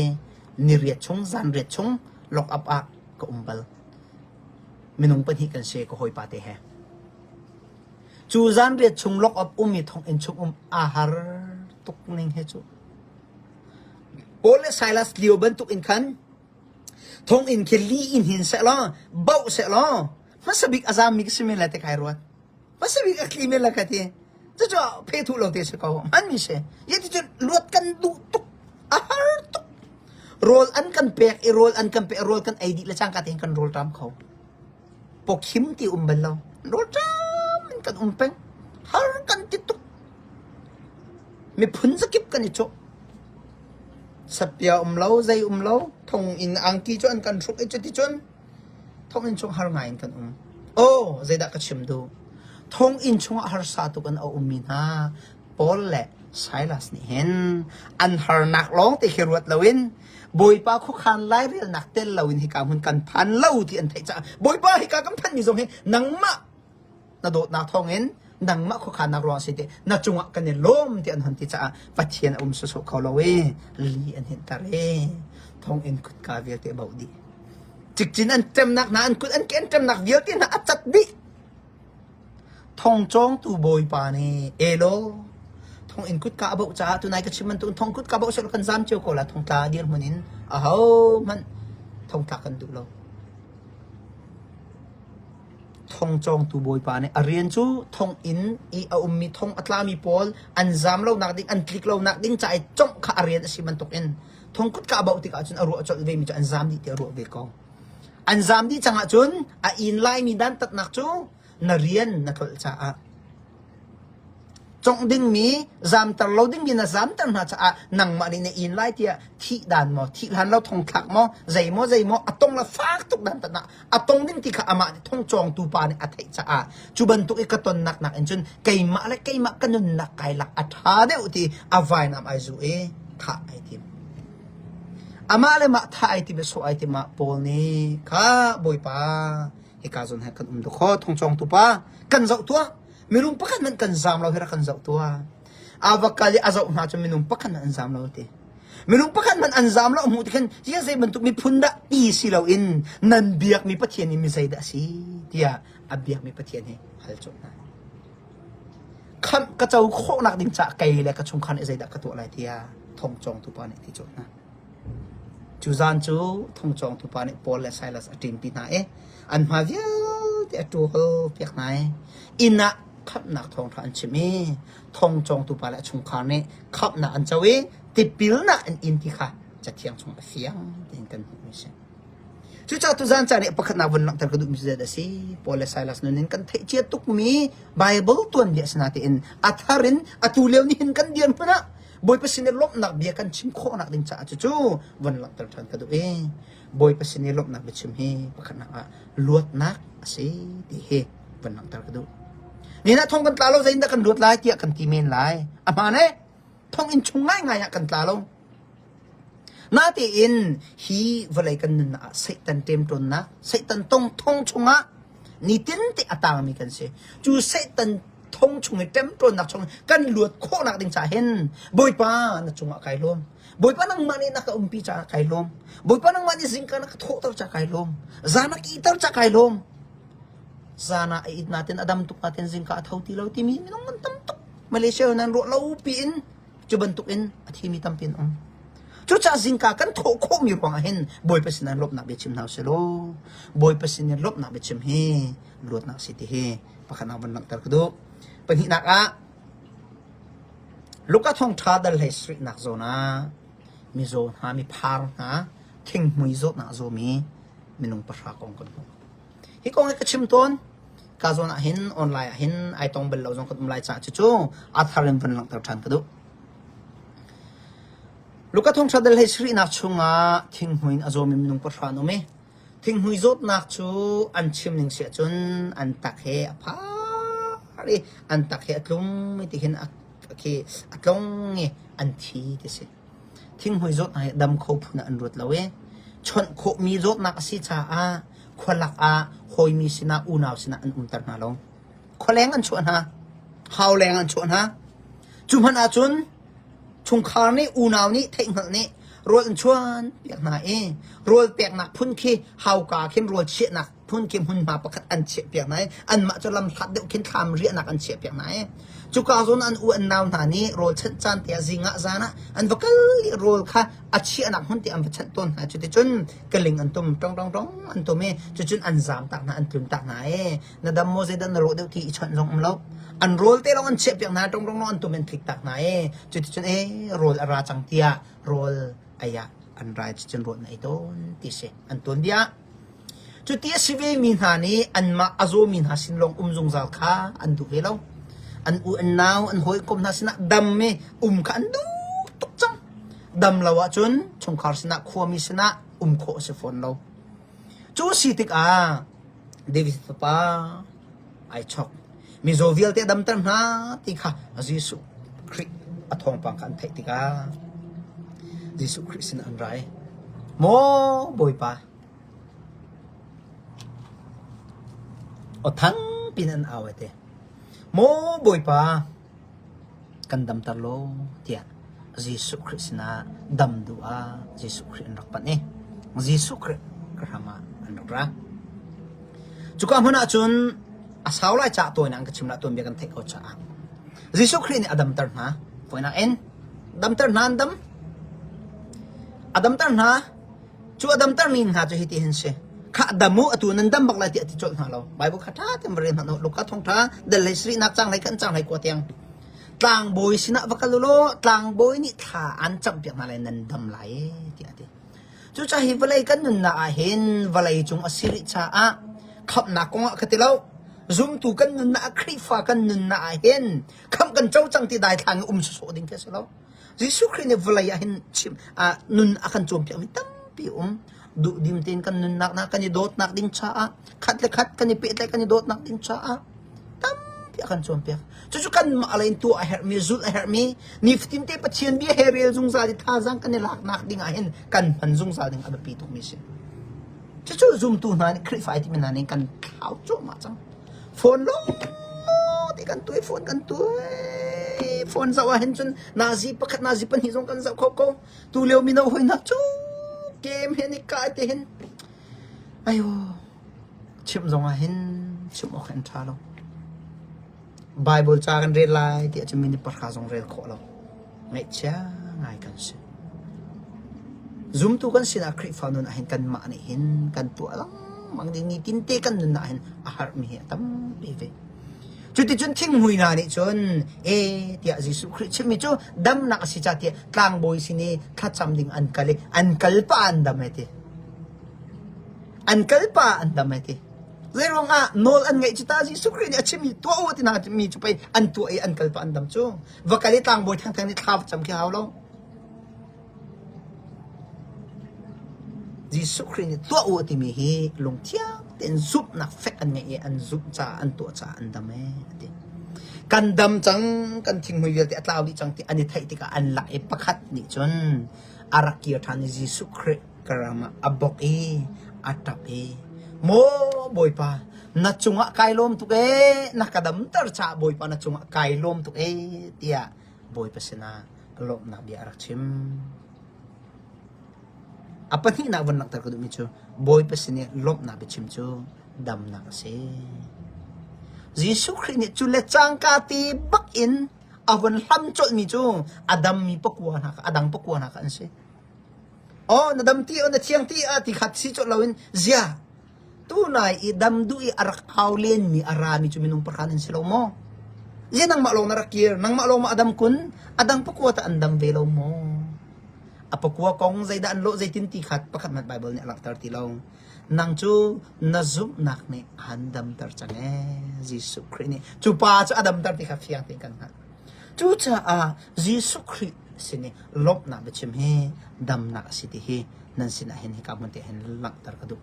[SPEAKER 1] ni riat chung zan riat chung lock up ah ka um bal. Minung pahnih kan si ka hawipa te he. Cu zanriat chung lock up um i thonginn chung um aa har tuk ning he cu. Paul le Silas lio bantuk in khan thonginn khi li in hin seh law bauh seh law hmasa bik a zaammi ka si men lai te kai ruat. Hmasa bik a tli men lai ka ti. Cucu phe thu lo te si ko. Hmanmi si. Ye ti cu luat kan duh tuk. A har tuk. Rawl an kan pek i rawl an kan pek rawl kan ei dih le cangka tein kan rawl ṭam kho. Pawkhim ti um bal lo. Rawl ṭam in kan um peng. Har kan ti tuk. Miphun zakip kan i cawh. Sapia um lo, zei um lo, thong in angki cu an kan hruk i cuticun thonginn chung har ngai in kan um. Oh, zeidah ka chim duh? Thonginn chungah harsa tuk in a ummi hna Paul le Silas nih hin an harnak lawng te khi ruat loin Bawipa khuakhan lairelnak tel loin hika hmun kan phan lo ti an theih caah Bawipa hika kan phanmi zong hi nangmah na dawtnak thawngin nangmah khuakhannak ruang si te na cungah kan i lawm ti an hon ti caah Pathian a um sawsawh kho lo i li an hinter i thonginn kutka vialte a bauh dih cikcin an ṭemnak hna an kut an ke an ṭemnak vialte hna a cat dih Thongcawngtu bawipa nih elaw thonginn kutka a bauh caah tunai ka chim bantukin thong kutka bauh sehlaw kan zaam cio ko la thongtla dirhmun in ahohmanh thongtla kan duh lo. Thongcawngtu bawipa nih a rian cu thonginn i a ummi thong a tlami pawl an zaam lonak ding an tlik lonak ding ca i congh kha a rian a si bantukin thong kutka a bauh tikah cun a ruah colh vemi cu an zaam dih ti a ruah ve ko. An zaam dih cang ahcun a inn laimi dantatnak cu na rian na tlolh caah congh dingmi zaamter lo dingmi na zaamter hna caah nangmah nih na inn lai tiah thih dan maw thih hlan lo thongthlak maw zei maw zei maw a tong la fak tuk dantatnak a tong ding ti kha amah nih thong cawngtu pa nih a theih caah cu bantuk i ka tonnak nak in cun keimah le keimah ka nunnak kai lak a ṭha deuh ti a vainam ai zu i thah ai tim. Amah le mah thah ai tim i sawh ai tim ah Paul nih kha Bawipa hika zawn he kan um dawkaw thongcawngtu pa kan zoh tuah minung pakhat hmanh kan zaam lo hi rak kan zoh tuah. A va kal i a zoh hna cu minung pakhat hmanh an zaam lo ti. Minung pakhat hmanh an zaam lo hmuh ti khan hi zei bantuk miphun dah ti si loin nan biakmi Pathian hi mi zei dah a si tiah a biakmi Pathian hi hal colh hna. Khamh ka co khawhnak ding caah kei le ka chungkhar nih zeidah ka tuah lai tiah thongcawngtu pa nih a ti colh hna. Cu zan cu thongcawngtu pa nih Paul le Silas a ṭinpi hna i an hma vialte a ṭual piak hna i inn ah khamhnak thawngṭha an chim i thongcawngtu pa le a chungkhar nih khamhnak an co i tipilnak an in ti kha Cathiang chung a fiang tein kan hmuhmi a si. Cucaah tuzaan caan i pakhatnak vun langhter ka duhmi cu zeidah a si? Paul le Silas nun in kan theih cia tukmi Baibal tuanbia a si natein a thar in atu lio nihin kan dirhmun ah Bawipa sin i lawmhnak bia kan chim khawhnak ding caah cucu vun langhter ṭhan ka duh i Bawipa sin i lawmhnak biachim hi pakhatnak ah luatnak a si ti hi vun langhter ka duh. Nihin ah thong kan tla lo zeitindah kan luat lai tiah kan ti men lai. A hmaan eh? Thonginn chung ngaingai ah kan tla lo. Natein hi vawlei kan nunnak ah Satan ṭemṭawnnak, Satan tong thong chungah nitin te a tangmi kan si. Cu Satan thong chung i ṭemṭawnnak chung kan luat khawhnak ding caah hin Bawipa na cungah kai lawm. Bawipa nangmah nih na ka umpi caah kai lawm. Bawipa nangmah nih zingka na ka thawhter caah kai lawm. Zan na ka iter caah kai lawm. Zan ah a it natin a dam tuk natin zingka a tho ti lo timi minung an tam tuk. Malaysia nan ruah lo piin cu bantuk in a thimi tampi an um. Cucaah zingka kan thawh khawhmi ruangah hin Bawipa sinah lawmhnak bia chim hna usih law Bawipa sin in lawmhnak bia chim hi luatnak si ti hi pakhatnak van langhter ka duh. Pahnihnak ah Luka thawngṭha dal hlei sarihnak zawn ah mizaw hna, miphar hna, thinghmui zawtnak a zawmi minung pahra kong kan hmuh. Hi kong hi ka chim tawn. Ka zawn ah hin online ah hin ai tong bal lo zong kan um lai caah cucu a thar in van langhter ṭhan ka duh. Luka thawngṭha dal hlei sarihnak chungah thinghmui in a zawmi minung pahra an um i thinghmui zawtnak cu an chim ning si ahcun an tak he a phar i an tak he a tlum i ti hin a khi a tlong i an thi ti si. Thinghmui zawtnak hi dam kho phun ah an ruat lo i chawnh khawhmi zawtnak a si caah khualak ah hawimi sinah unau sinah an umter hna lo. Khualeng an chuah hna. Hauleng an chuah hna. Cu hmanh ahcun chungkhar nih unau nih theihhngalh nih rawl an chuan piak hna i rawl peknak phun khi hauka khin rawl chiahnak phun khi hmunhma pakhat an chiahpiak hna i anmah cu lam hlat deuh khin thlam riahnak an chiahpiak hna i cuka zawn an u an nau hna nih rawl chanh caan te ah zing ah zan ah an va kal i rawl kha a chiahnak hmun te an va chanh tawn hna cuticun kaling an tum tong tong tong an tum i cucun an zaam tak hna an tlun tak hna i na dam maw zeidah na rawh deuh ti i chawnh zong um lo an rawl te lawng an chiahpiak hna tong tong an tum an tlik tak hna i cuticun e rawl a ra cang tiah rawl ei ah an rai cucun rawl na ei tawn ti si an tuan bia Cuti a si vemi hna nih anmah a zawmi hna sin lawng um zungzal kha an duh ve lo. An u an nau an hawikom hna sinah dam i um kha an duh tuk cang. Dam lo ahcun chungkhar sinah khuami sinah um khawh a si fawn lo. Cu a si tikah David fapa ai chok. Mizaw vialte a damter hna ti kha Jesuh Khrih a thawngpang kha an theih tikah Jesuh Khrih sinah an ra i, Maw Bawipa, Aw thangpi in an au ai te. Maw Bawipa, kan damter law tiah Jesuh Khrih sinah dam duh ah Jesuh Khrih an rak panh i Jesuh Khrih ka hram ah an rak ra. Cuka hmun ah cun a sau lai caah tawinak in ka chim lah tuanbia kan theih ko caah Jesuh Khrih nih a damter hna. Fawinak in damter hna an dam. A damter hna. Cu a damtermi hna cu hiti hin si. Khah dam u, atu nan dam bak lai tiah ti colh hna lo. Bible kha ṭha tein va rel hmanh u. Luka thawngṭha dal hlei sarihnak cang hlei khan cang hlei kua tiang. Tlangbawi sinah va kal u law tlangbawi nih thla an campiak hna lai nan dam lai e tiah a ti. Cucaah hi vawlei kan nunnak ah hin vawlei cung a si rih caah khamhnak kong ah ka ti lo. Zumtu kan nunnak ah Khrihfa kan nunnak ah hin khamh kan co cang ti daithlang i um sawsawh ding khi a si lo. Jesuh Khrih nih vawlei ah hin chim ah nun a kan cawnpiakmi tampi um. Duhdim tein kan nunnak na kan i dawtnak ding caah khat le khat kan i pehtlaih kan i dawtnak ding caah tampi a kan cawnpiak. Cucu kanmah lei in tuah a herhmi, zulh a herhmi, nifatin te Pathian bia he rel zungzal i thazaang kan i laknak ding ah hin kan hman zungzal ding a biapi tukmi a si. Cucu zumtu hna nih Khrihfa ai timi hna nih kan thlau cuahmah cang. Phone lawng ti kan tuai phone kan tuai phone zoh ah hin cun nazi pakhat nazi pahnih zong kan zoh kho ko tu lio mino hoi hna cu game he ni ka te hin ayo chim zong ah hin chim awk an tha lo Bible ca kan rel lai ti ahcun minute pahra zong rel khawh lo ngaihchia ngai kan si Zumtu kan sinah Khrihfa nun ah hin kanmah nih hin kan tuah lengmang ding nitinte kan nunnak hin a harmi hi a tampi ve. Cuticun thinghmui hna nih cun e tiah Jesuh Khrih chimmi cu damnak a si ca tiah tlangbawi sin i thlacam ding an kal i an kal pah an dam ai ti. An kal pah an dam ai ti. Zeiruang ah nawl an ngeih cu ta Jesuh Khrih nih a chimmi tuah u ti hna mi cu pei an tuah i an kal pah an dam cu. Va kal i tlangbawi thengtheng nih thla va cam khi hau lo. Jesuh Khrih nih tuah u a timi hi lungthiang tein zumhnak fek an ngeih i an zumh caah an tuah caah an dam ee a ti. Kan dam cang, kan thinghmui vialte a tlau dih cang ti an i theih tikah an lak i pakhat nih cun a rak kir ṭhan i Jesuh Khrih ka ram ah a bawk i a ṭap i Maw Bawipa, na cungah kai lawm tuk ee, na ka damter caah Bawipa na cungah kai lawm tuk ee tiah Bawipa sinah lawmhnak bia a rak chim. A pahnihnak von langhter ka duhmi cu Bawipa sin i lawmhnak biachim cu damnak a si. Jesuh Khrih nih cu le cangka ti bak in a hun hlam colhmi cu a dammi pakua hna kha a dang pakua hna kha an si. Oh, na dam ti o na thiang ti a ti khat si colh loin zia tunai i dam duh i a rak au lenmi a rami cu minung pakhat an si lo maw? Zia nangmah lawng na rak kir, nangmah lawng ma a dam kun, a dang pakua ta an dam ve lo maw? A pakua kong zeidah an lawh zeitin ti khat pakhat hmanh Bible nih a langhter ti lo. Nang cu na zumhnak nih aan damter cang ee. Jesuh Khrih nih cu pa cu a damter ti kha fiang tein kan hngalh. Cucaah Jesuh Khrih sin i lawmhnak biachim hi damnak a si ti hi nan sinah hin hika hmun te hin langhter ka duh.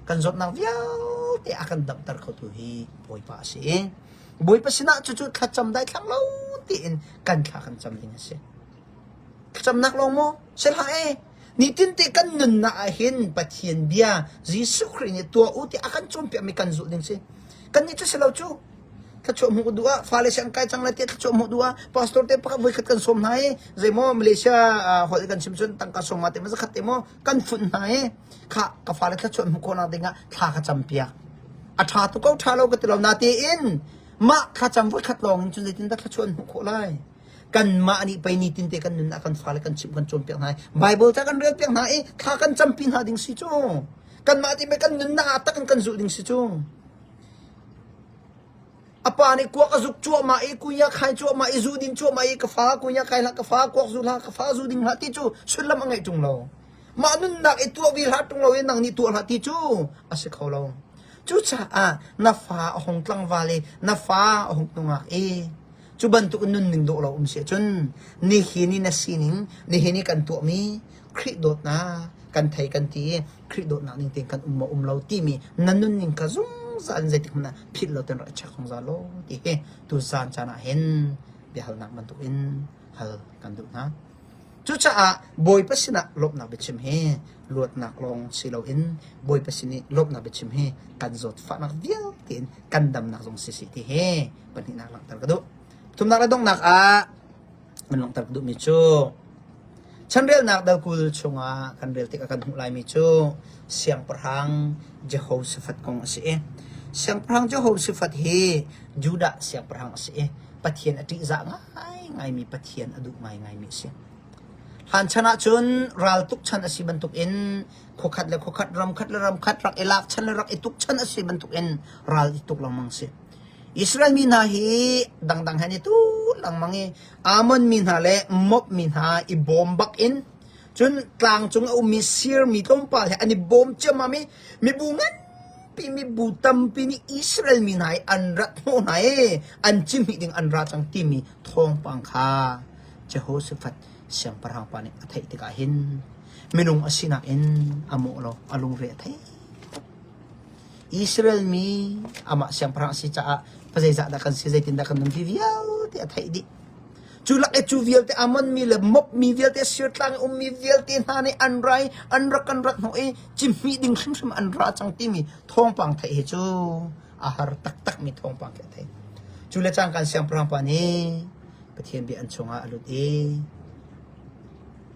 [SPEAKER 1] Kan zawtnak vialte a kan damter khotu hi Bawipa a si i Bawipa sinah cucu thlacam daithlang lo tiin kan thla kan cam ding a si. Thlacamnak lawng maw? Si hlah ee. Nitinte kan nunnak ah hin Pathian bia Jesuh Khrih nih tuah u tiah a kan cawnpiakmi kan zulh ding si. Kannih cu si lo cu. Thluachuah hmuh duh ah fale siang kai cang lai tiah thluachuah hmuh duh ah pastor te pakhat voikhat kan sawm hna i zeimaw Malaysia holh kan chim cun tangka sawm ma te ma zakhat te maw kan funh hna i kha ka fale thluachuah hmuh khawhnak ding ah thla ka cam piak. A ṭha tu ko ṭha lo ka ti lo natein mah thlacam voikhat lawng in cun zeitindah thluachuah an hmuh khawh lai? Kanmah nih pei nitin te kan nunnak kan fale kan chimh kan cawnpiak hna i Bible ca kan relpiak hna i thla kan campi hna ding si cu. Kanmah ti kan nunnak ah tak in kan zulh ding si cu. A pa nih kuak a zuk cuahmah i kunya khai cuahmah i zu din cuahmah i ka fa kunya khai hlah ka fa kuak zu hlah ka fa zu ding hlah ti cu sullam a ngeih ṭung lo. Mah nunnak i tuah vi hlah ṭung lo i nang nih tuah hlah ti cu a si kho lo. Cucaah na fa a hung tlangval i na fa a hung nungak i Cu bantuk nunning dawh lo um si ahcun nihin i na sining, nihin i kan tuahmi Khrih dawtnak kan thei kan ti i Khrih dawtnak ning tein kan um maw um lo timi na nunning kha zungzal in zeitik hmanh ah philh lo ten rak i check zungzal law ti hi tuzaan caan ah hin biahalnak bantuk in hal kan duh hna. Cucaah Bawipa sinah lawmhnak biachim hi luatnak lawng si loin Bawipa sin i lawmhnak biachim hi kan zawtfahnak vialte in kan damnak zong si seh ti hi pahnihnak langhter ka duh. Thumnak le donghnak ah kan langhter ka duhmi cu chanrelnak dal kul chungah kan rel tikah kan hmuh laimi cu siangpahrang Jehoshaphat kong a si i siangpahrang Jehoshaphat hi Judah siangpahrang a si i Pathian a ṭihzah ngaingaimi Pathian a duh ngaingaimi a si. Hlan chan ahcun raltuk chan a si bantukin khuakhat le khuakhat, ramkhat le ramkhat rak i lak chan le rak i tuk chan a si bantukin ral i tuk lengmang si. Israel mi hna hi dangdang hen i tu lengmang i Ammon mi hna le Moab mi hna i bawm bak in cun tlang cung a ummi Seir mi tlawmpal he an i bawm ciammam i mibu nganpi mibu tampi nih Israel mi hna hi an rat hnawh hna i an cihmih ding an ra cang timi thawngpang kha Jehoshaphat siangpahrang pa nih a theih tikah hin minung a sinak in a mawh lo a lungre a thei. Israel mi amah siangpahrang a si caah pazeizah dah kan si zeitindah kan nun ti vialte a theih dih. Cu lak i cu vialte Ammon mi le Moab mi vialte Sirtlang i ummi vialte hna nih an rai an rak kan rat hnawh i cihmih ding hrimhrim an ra cang timi thawngpang theih hi cu a har taktakmi thawngpang khi a thei. Cu le cangka siangpahrang pa nih Pathian bia an chungah a lut i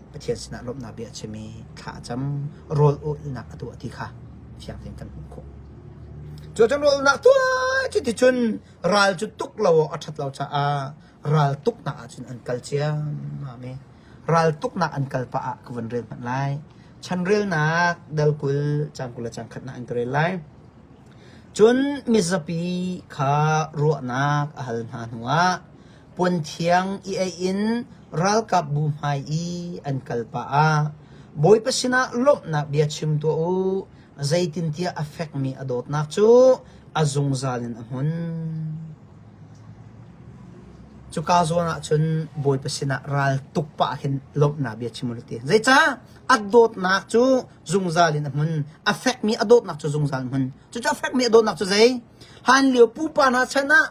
[SPEAKER 1] Pathian sinah lawmhnak bia a chim i thla a cam, rawl ulhnak a tuah ti kha fiang tein kan hmuh khawh. Cu cun rawl ulhnak tuah cuticun ral cu tuk lo awk a ṭhat lo caah ral tuknak ahcun an kal ciammam i ral tuknak an kal pah ah ka vun rel hmanh lai. Chanrelnak dal 20 caang 20 le caang khatnak in ka rel lai. Cun mizapi kha ruahnak a hal hna hnuah puan thiang i aih in ralkapbu hmai i an kal pah ah Bawipa sinah lawmhnak bia chim tuah u, zeitintiah a fekmi a dawtnak cu a zungzal in a hmun. Cuka zawn ah cun Bawipa sinah ral tuk pah khin lawmhnak bia chim u ti. Zeicah? A dawtnak cu zungzal in a hmun. A fekmi a dawtnak cu zungzal in hmun. Cucu a fekmi a dawtnak cu zei? Hlanlio pupa hna chan ah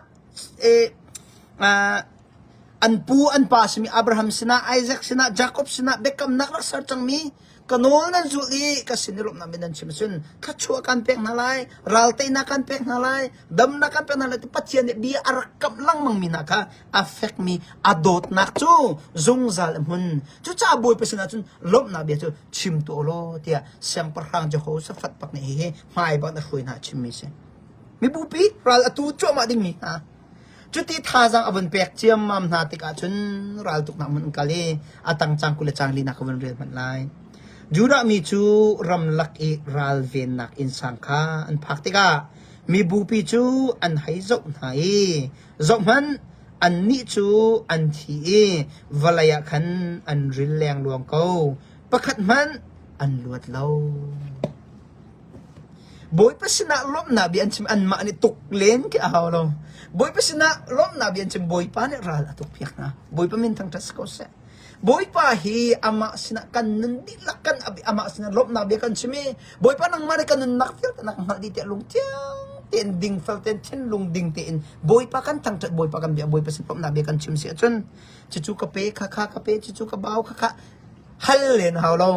[SPEAKER 1] an pu an pa simi Abraham sinah Isaac sinah Jacob sinah biakamnak rak ser cangmi ka nawl nan zulh i ka sin i lawmhnak min nan chim ahcun thluachuah kan pek hna lai ral teinak kan pek hna lai damnak kan pek hna lai ti Pathian nih bia a rak kamh lengmang mi hna kha a fekmi a dawtnak cu zungzal a hmun cucaah Bawipa sinah cun lawmhnak bia cu chim tuah law tiah siangpahrang Jehoshaphat bak nih hihi hmai bak na hruai hna a chimmi si.
[SPEAKER 2] Mibupi ral a tu cuahmah dingmi hna. Cuti thazaang a vun pek ciammam hna tikah cun raltuknak hmun an kal i a tang cang 20 le cang linak ka vun rel hmanh lai. Judah mi cu ramlak i ralvennak innsang kha an phak tikah mibupi cu an hei zoh hna i zohhmanh annih cu an thi i vawlei ah khan an ril lengluang ko, pakhat hmanh an luat lo. Bawipa sinah lawmhnak bia an chim anmah nih tuk len khi a hau lo. Bawipa sinah lawmhnak bia an chim Bawipa nih ral a tukpiak hna. Bawipa min thangṭhat si ko seh. Bawipa hi amah sinah kan nun dihlak kan amah sinah lawmhnak bia kan chim i Bawipa nangmah nih kan nunnak vialte na ka hngalh dih tiah lungthiang tein dingfel tein thinlung ding tein Bawipa kan thangṭhat Bawipa kan bia Bawipa sin lawmhnak bia kan chim si ahcun cucu ka pe kha kha ka pe cucu ka bau kha kha hal len hau lo.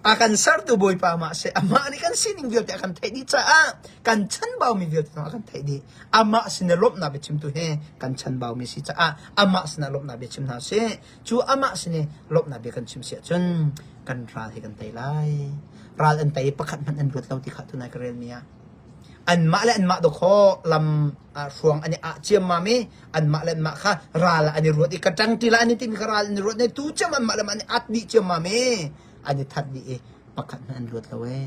[SPEAKER 2] A kan sertu Bawipa mah seh amah nih kan sining vialte a kan theih dih caah kan chanbaumi vialte zong a kan theih dih. Amah sin i lawmhnak biachimtu hi kan chanbaumi si caah amah sinah lawmhnak biachim hna sih. Cu amah sin i lawmhnak bia kan chim si ahcun kan ral hi kan tei lai. Ral an tei i pakhat hmanh an luat lo ti kha tunai ka relmi ah. Anmah le anmah dawkaw lam hruang an i ah ciammam i anmah le anmah kha ral ah an i ruat i ka ṭang ti la an i timi kha ral an i ruat i tu ciam anmah le an i at dih ciammam i an i that dih i pakhat hmanh an luat lo ee.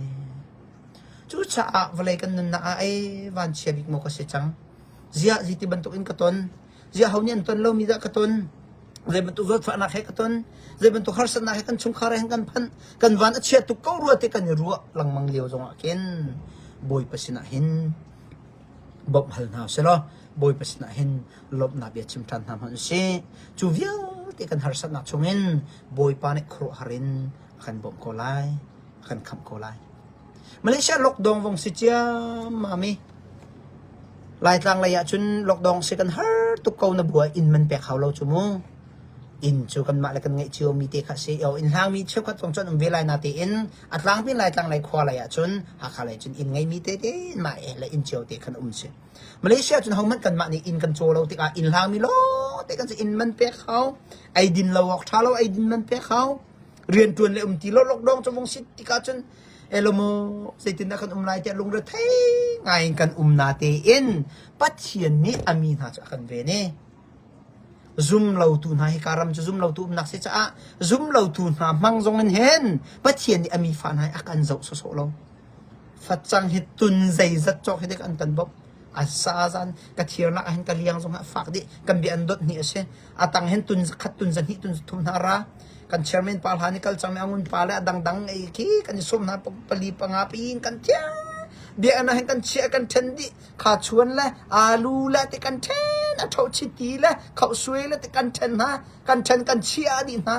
[SPEAKER 2] Cucaah vawlei kan nunnak ah ei vanchia bik maw ka si cang. Ziah ziti bantuk in ka ton. Ziah ho nih an ton lomi dah ka ton. Zei bantuk zawtfahnak he ka ton. Zei bantuk harsatnak he kan chungkhar he kan phanh. Kan van a chia tuk ko rua ti kan i ruah lengmang lio zongah khin Bawipa sinah hin bawmh hal hna selaw Bawipa sinah hin lawmhnak bia chim ṭhan hna hmanh usih. Cu vialte kan harsatnak chungin Bawipa nih khuaruahhar in a kan bawmh ko lai, a kan khamh ko lai. Malaysia lockdown vong si ciammam i Laitlang lei ah cun lockdown si kan har tuk ko na bua inn man pek hau lo cu mu. Inn cu kanmah le kan ngeih cio mi te kha si. O inn hlangmi cheukhat zong cu an um ve lai natein a tlangpi Laitlang lei khua lei ah cun Hakha lei cun inn ngeimi te te mah le inn cio te khan um si. Malaysia cun hohmanh kanmah nih inn kan caw lo tikah inn hlangmi lawngte kan si. Inn man pek hau, eidin lo awk ṭha lo, eidin man pek hau. Rianṭuan le um ti lo lockdown cu vung si tikah cun elaw zeitindah kan um lai tiah lungrethei ngai in kan um na tein Pathian nih a mi hna cu a kan ven i zum lotu hna hika ram cu zum lotu umnak si caah zum lotu hna hmang zong in hin Pathian nih a mi fa hna hi a kan zoh sawsawh lo. Facang hi tun zeizat cawk hi dek an kan bawmh. A sa zan ka thirnak ah hin ka liang zong ah fak dih kan bia an dot ni a si. A tang hin tun khat tun zahnih tun thum hna ra. Kan chairman pa hlan i kal cang mi angun pa le a dangdang ei khi kan i sawm hna pali panga piin kan thiar. Bia an ah hin kan chiah kan then dih. Kha chuan le alu le ti kan then a tho chiti le khau sui le ti kan then hna. Kan then kan chiah dih hna.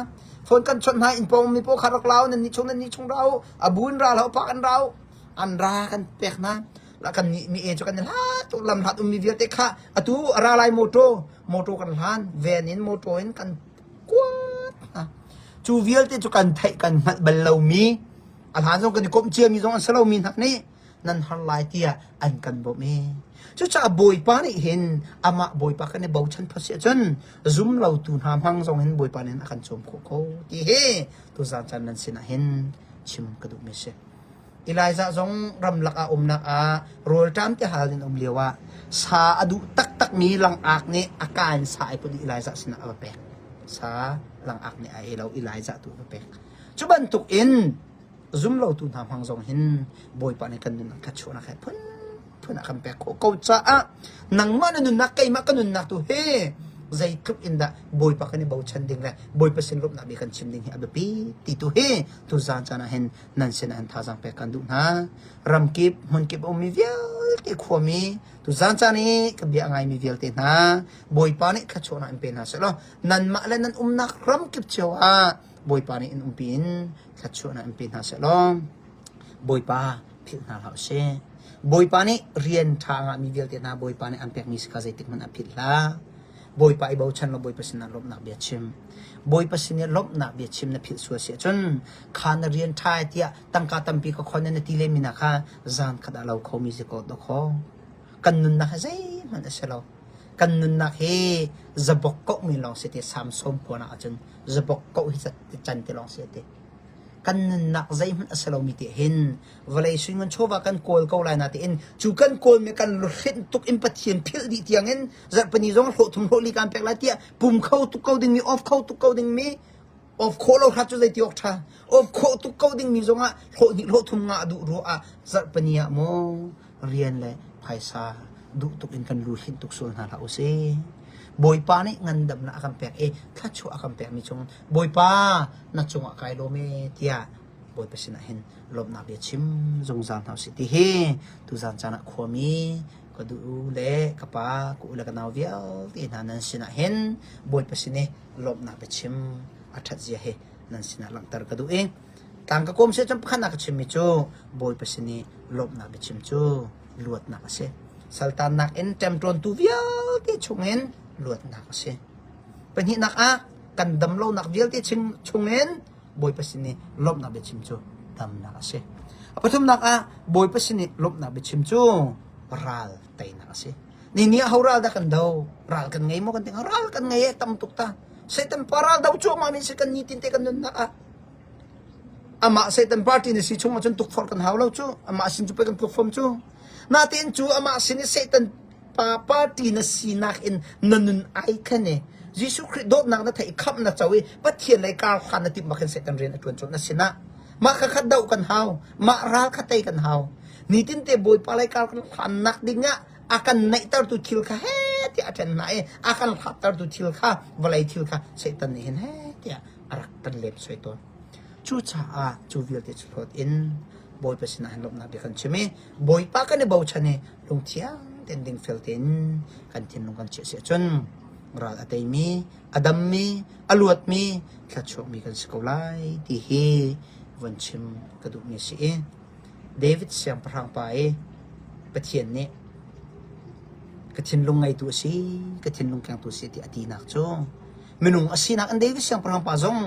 [SPEAKER 2] Phone kan chawnh hna inn pawng mi pawl kha rak lau nan ni chung nan ni chung rau a bu in ra hlah pak an rau an ra kan pek hna la kan nih mi e cu kan hlat tuk lam hlat ummi vialte kha atu a ra lai motor motor kan hlan van in motor in kan kuat hna cu vialte cu kan theih kan hngalh bal lomi a hlan zong kan i komh ciami zong an si lomi hna nih nan har lai tiah an kan bawmh i cucaah Bawipa nih hin amah Bawipa kan i bochan phot si ahcun zum lotu hna hmang zong hin Bawipa nih a kan cawm khawh ko ti hi tuzaan caan nan sinah hin chim ka duhmi a si. Elijah zong ramlak ah umnak ah rawlṭam te hal in um lio ah sa a duh taktakmi langak nih a ka in sa ai put i Elijah sinah a va pek. Sa langak nih a ei lo Elijah tu a va pek. Cu bantuk in zumlotu hna hmang zong hin Bawipa nih kan nunnak thluachuahnak he phunphun a kan pek khawh ko caah nangmah na nunnak keimah ka nunnak tu hi zeitluk in dah Bawipa kan i bochan ding le Bawipa sin lawmhnak bia kan chim ding hi a biapi ti tu hi tuzaan caan ah hin nan sin ah hin thazaang pek kan duh hna. Ramkip hmunkip a ummi vialte khuami tuzaan caan i ka bia a ngaimi vialte hna Bawipa nih thluachuahnak in pe hna seh law nanmah le nan umnak ramkip cio ah Bawipa nih in umpi in thluachuahnak in pe hna seh law Bawipa philh hna hlah usih. Bawipa nih rian ṭha a ngahmi vialte hna Bawipa nih an pekmi si kha zeitik hmanh ah philh hlah. Bawipa i bochan law Bawipa sinah lawmhnak bia chim. Bawipa sin i lawmhnak bia chim na philh sual si ahcun kha na rian ṭha ai tiah tangka tampi ka khon na ti lemmi hna kha zan khat ah lo khomi si ko dawkaw. Kan nunnak hi zeihmanh a si lo. Kan nunnak hi zabok kohmi lawng si ti Samson kuan ah cun zabok koh hi can ti lawng si a ti. Kan nunnak zeihmanh a si lomi te hin vawlei suingun chawva kan kawl ko lai na tiin cu kan kawlmi kan luhrinh tuk in Pathian philh dih tiangin zarhpini zong hlawh thum hlawh li kan pek lai tiah pum kho tuk ko dingmi off kho tuk ko dingmi off khawh lo hrat cu zeiti awk ṭha off khawh tuk ko dingmi zongah hlawh hnih hlawh thum ngah duh ruah ah zarhpini ah maw rian le phaisa duh tuk in kan luhlinh tuk sual hna hlah usih. Bawipa nih ngandamnak a kan pek i thluachuah a kan pekmi chung Bawipa na cungah kai lawm e tiah Bawipa sinah hin lawmhnak bia chim zungzal hna usih ti hi tuzan caan ah khuami ka duh le ka pa ka u le ka nau vialte hna nan sinah hin Bawipa sin i lawmhnak biachim a ṭhat zia hi nan sinah langhter ka duh i tlang ka kawm seh cun pakhat ka chimmi cu Bawipa sin i lawmhnak biachim cu luatnak a si. Saltannak in ṭemṭawntu vialte chungin luatnak a si. Pahnihnak ah kan damlonak vialte chungin Bawipa sin i lawmhnak biachim cu damnak a si. A pathumnak ah Bawipa sin i lawmhnak biachim cu ral teinak a si. Ni ni ah ho ral dah kan do? Ral kan ngei maw kan ti ral kan ngei e tam tuk ta. Satan pa ral do cuahmah mi si kan nitin te kan nunnak ah. Amah Satan party na si chung ahcun tukforh kan hau lo cu. Amah sin cu pei kan tluk fom cu. Natein cu amah sin i Satan pa party na sinak in na nun ai khan i Jesuh Khrih dawtnak na theih khamh na co i Pathian lei kar hlan na timh bak hin Satan rian a ṭuan colh na sinah. Mah kha kha doh kan hau. Mah ral kha tei kan hau. Nitin te Bawipa lei kar kan hlannak dingah a kan naihtertu thil kha he tiah a ṭhen hna i a kan hlattertu thil kha vawlei thil kha Satan nih hin he tiah a rak kan lemsoi tawn. Cucaah cu vialte cu hlawt in Bawipa sinah hin lawmhnak bia kan chim i Bawipa kan i bochan i lungthiang tein dingfel tein kan thinlung kan chiah si ahcun ral a teimi, a dammi, a luatmi, thluachuakmi kan si ko lai ti hi von chim ka duhmi a si i David siangpahrang pa i Pathian nih ka thinlung ngeitu a si, ka thinlung kengtu a si ti a tinak cu minung a sinak in David siangpahrang pa zong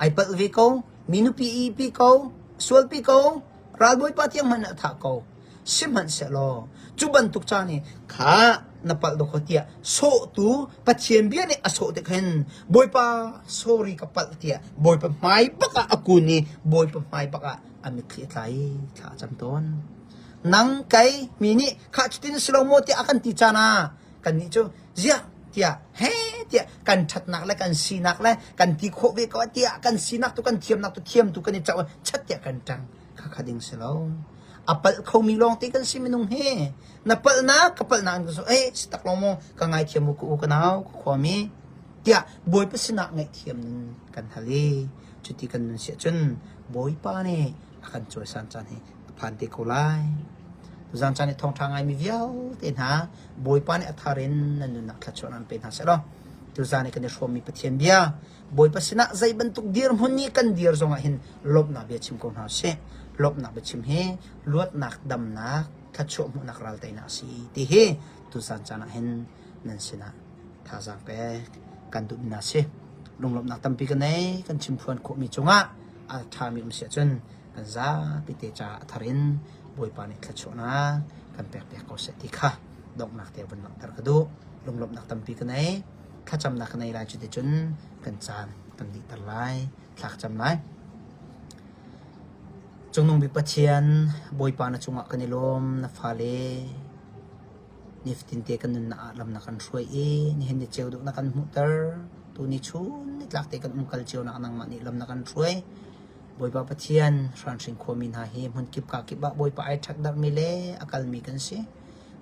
[SPEAKER 2] ai palh ve ko, mi nupi ihpi ko, sualpi ko, ralbawipa tiang hmanh a thah ko. Sihmanhsehlaw cu bantuk caan i kha na palh dawk tiah sawhtu Pathian bia nih a sawh tik hin Bawipa sorry ka palh tiah Bawipa hmai bak ah a kun i Bawipa hmai bak ah a mitthli a tla i thla a cam tawn. Nang kei mi nih khah cutin si lo maw tiah a kan ti caan ah kannih cu ziah tiah he tiah kan ṭhatnak le kan sinak le kan ti khawh ve ko tiah kan sinak tu kan thiamnak tu thiam tu kan i cauh chat tiah kan ṭang khakha ding si lo. A palh khomi lawng te kan si minung hi. Na palhnak ka palhnak an ka so eh si tak lo maw ka ngaithiam u ka u ka nau ka khuami tiah Bawipa sinah ngaihthiam nun kan hal i cuti kan nun si ahcun Bawipa nih a kan cawisan caan hi a phan te ko lai. Tuzaan caan i thawngṭha ngaimi vialte hna Bawipa nih a thar in nan nunnak thluachuah an pe hna seh law tuzaan i kan i hrawmmi Pathian bia Bawipa sinah zei bantuk dirhmun i kan dir zongah hin lawmhnak bia chim ko hna usih. Lawmhnak biachim hi luatnak, damnak, thluachuah hmuhnak ral teinak a si ti hi tuzaan caan ah hin nan sinah thazaang pek kan duhmi hna si. Lunglawmhnak tampi ka nei, kan chimphuan khawhmi cungah a ṭhami um si ahcun kan zapi te caah a thar in Bawipa nih thluachuahnak kan pek piak ko seh ti kha donghnak te vun langhter ka duh. Lunglawmhnak tampi ka nei. Thlacamnak ka nei lai cuticun kan caan kan dihter lai, thla ka cam lai. Cungnung bik Pathian, Bawipa na cungah kan i lawm, na fale nifatin te kan nunnak ah lam na kan hruai i nihin ni ceu dawh na kan hmuhter. Tuni chun nitlak te kan umkal cio nak nangmah nih lam na kan hruai. Bawipa Pathian, hranhring khuami hna hi hmunkip kakip ah Bawipa ai ṭhekdarhmi le a kalmi kan si.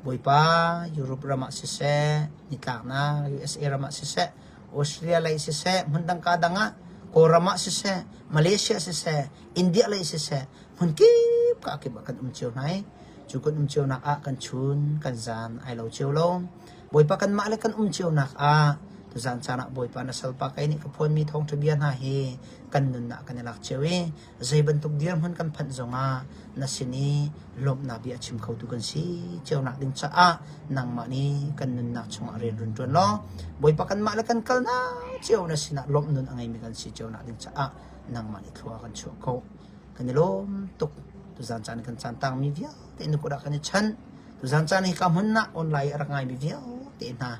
[SPEAKER 2] Bawipa, Europe ram ah siseh, nitlaknak USA ram ah siseh, Australia lei siseh, hmundang ka dang ah, Kawlram ah siseh, Malaysia siseh, India lei siseh, hmunkip ka kip ah kan um cio hna i cu kan um cio nak ah kan chun, kan zan ai lo cio lo. Bawipa kanmah le kan um cio nak ah tuzan caan ah Bawipa na salpa kei nih ka phuanmi thawngṭha bia hna hi kan nunnak kan i lak cio i zei bantuk dirhmun kan phanh zongah na sin i lawmhnak bia a chim khotu kan si cionak ding caah nangmah nih kan nunnak chungah rian run ṭuan law Bawipa kanmah le kan kalnak cio na sinah lawmh nun a ngeimi kan si cionak ding caah nangmah nih thlua kan chuah ko kan i lawm tuk tuzan caan kan caan tangmi vialte na kut ah kan i chanh tuzan caan hi ka hmun ah online a rak ngaimi vialte hna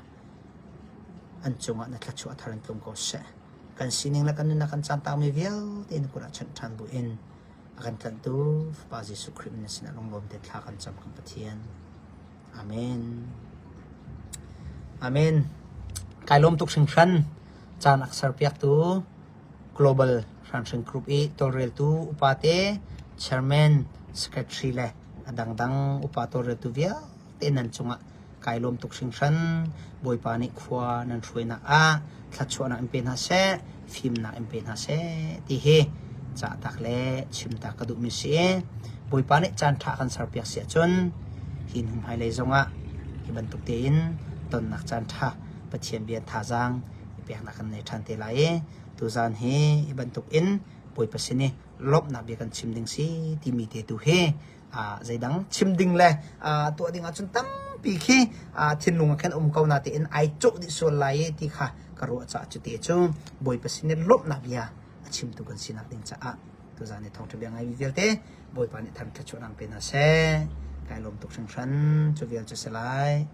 [SPEAKER 2] an cungah na thluachuah thar in tlung ko seh. Kan sining le kan nunnak kan caan taangmi vialte na kut ah chanh ṭhan buin a kan tlanhtu Fapa Jesuh Khrih min sinah lunglawm te thla kan cam kan Pathian. Amen. Amen. Kai lawm tuk hringhran. Caan ak serpiaktu Global Hranhring Group i tawlreltu upate chairman, secretary le a dangdang upa tawlreltu vialte nan cungah kai lawm tuk hringhran. Bawipa nih khua nan hruainak ah thluachuahnak in pe hna seh, fimnak in pe hna seh ti hi cahtak le chimtak ka duhmi si. Bawipa nih caan ṭha kan serpiak si ahcun hi hnu hmailei zongah hi bantuk tein tonnak caan ṭha Pathian bia thazaang i peknak kan nei ṭhan te lai i tuzaan hi hi bantuk in Bawipa sin i lawmhnak bia kan chim ding si timi te tu hi zeidang chim ding le tuah ding ahcun tampi khi thinlung ah khan um ko na tein ai cawh dih sual lai i ti kha ka ruah caah cu te cu Bawipa sin i lawmhnak bia a chimtu kan sinak ding caah tuzaan i thawngṭha bia ngai vialte Bawipa nih thar thluachuahnak pe hna seh. Kai lawm tuk hringhran. Cu vial cu si lai.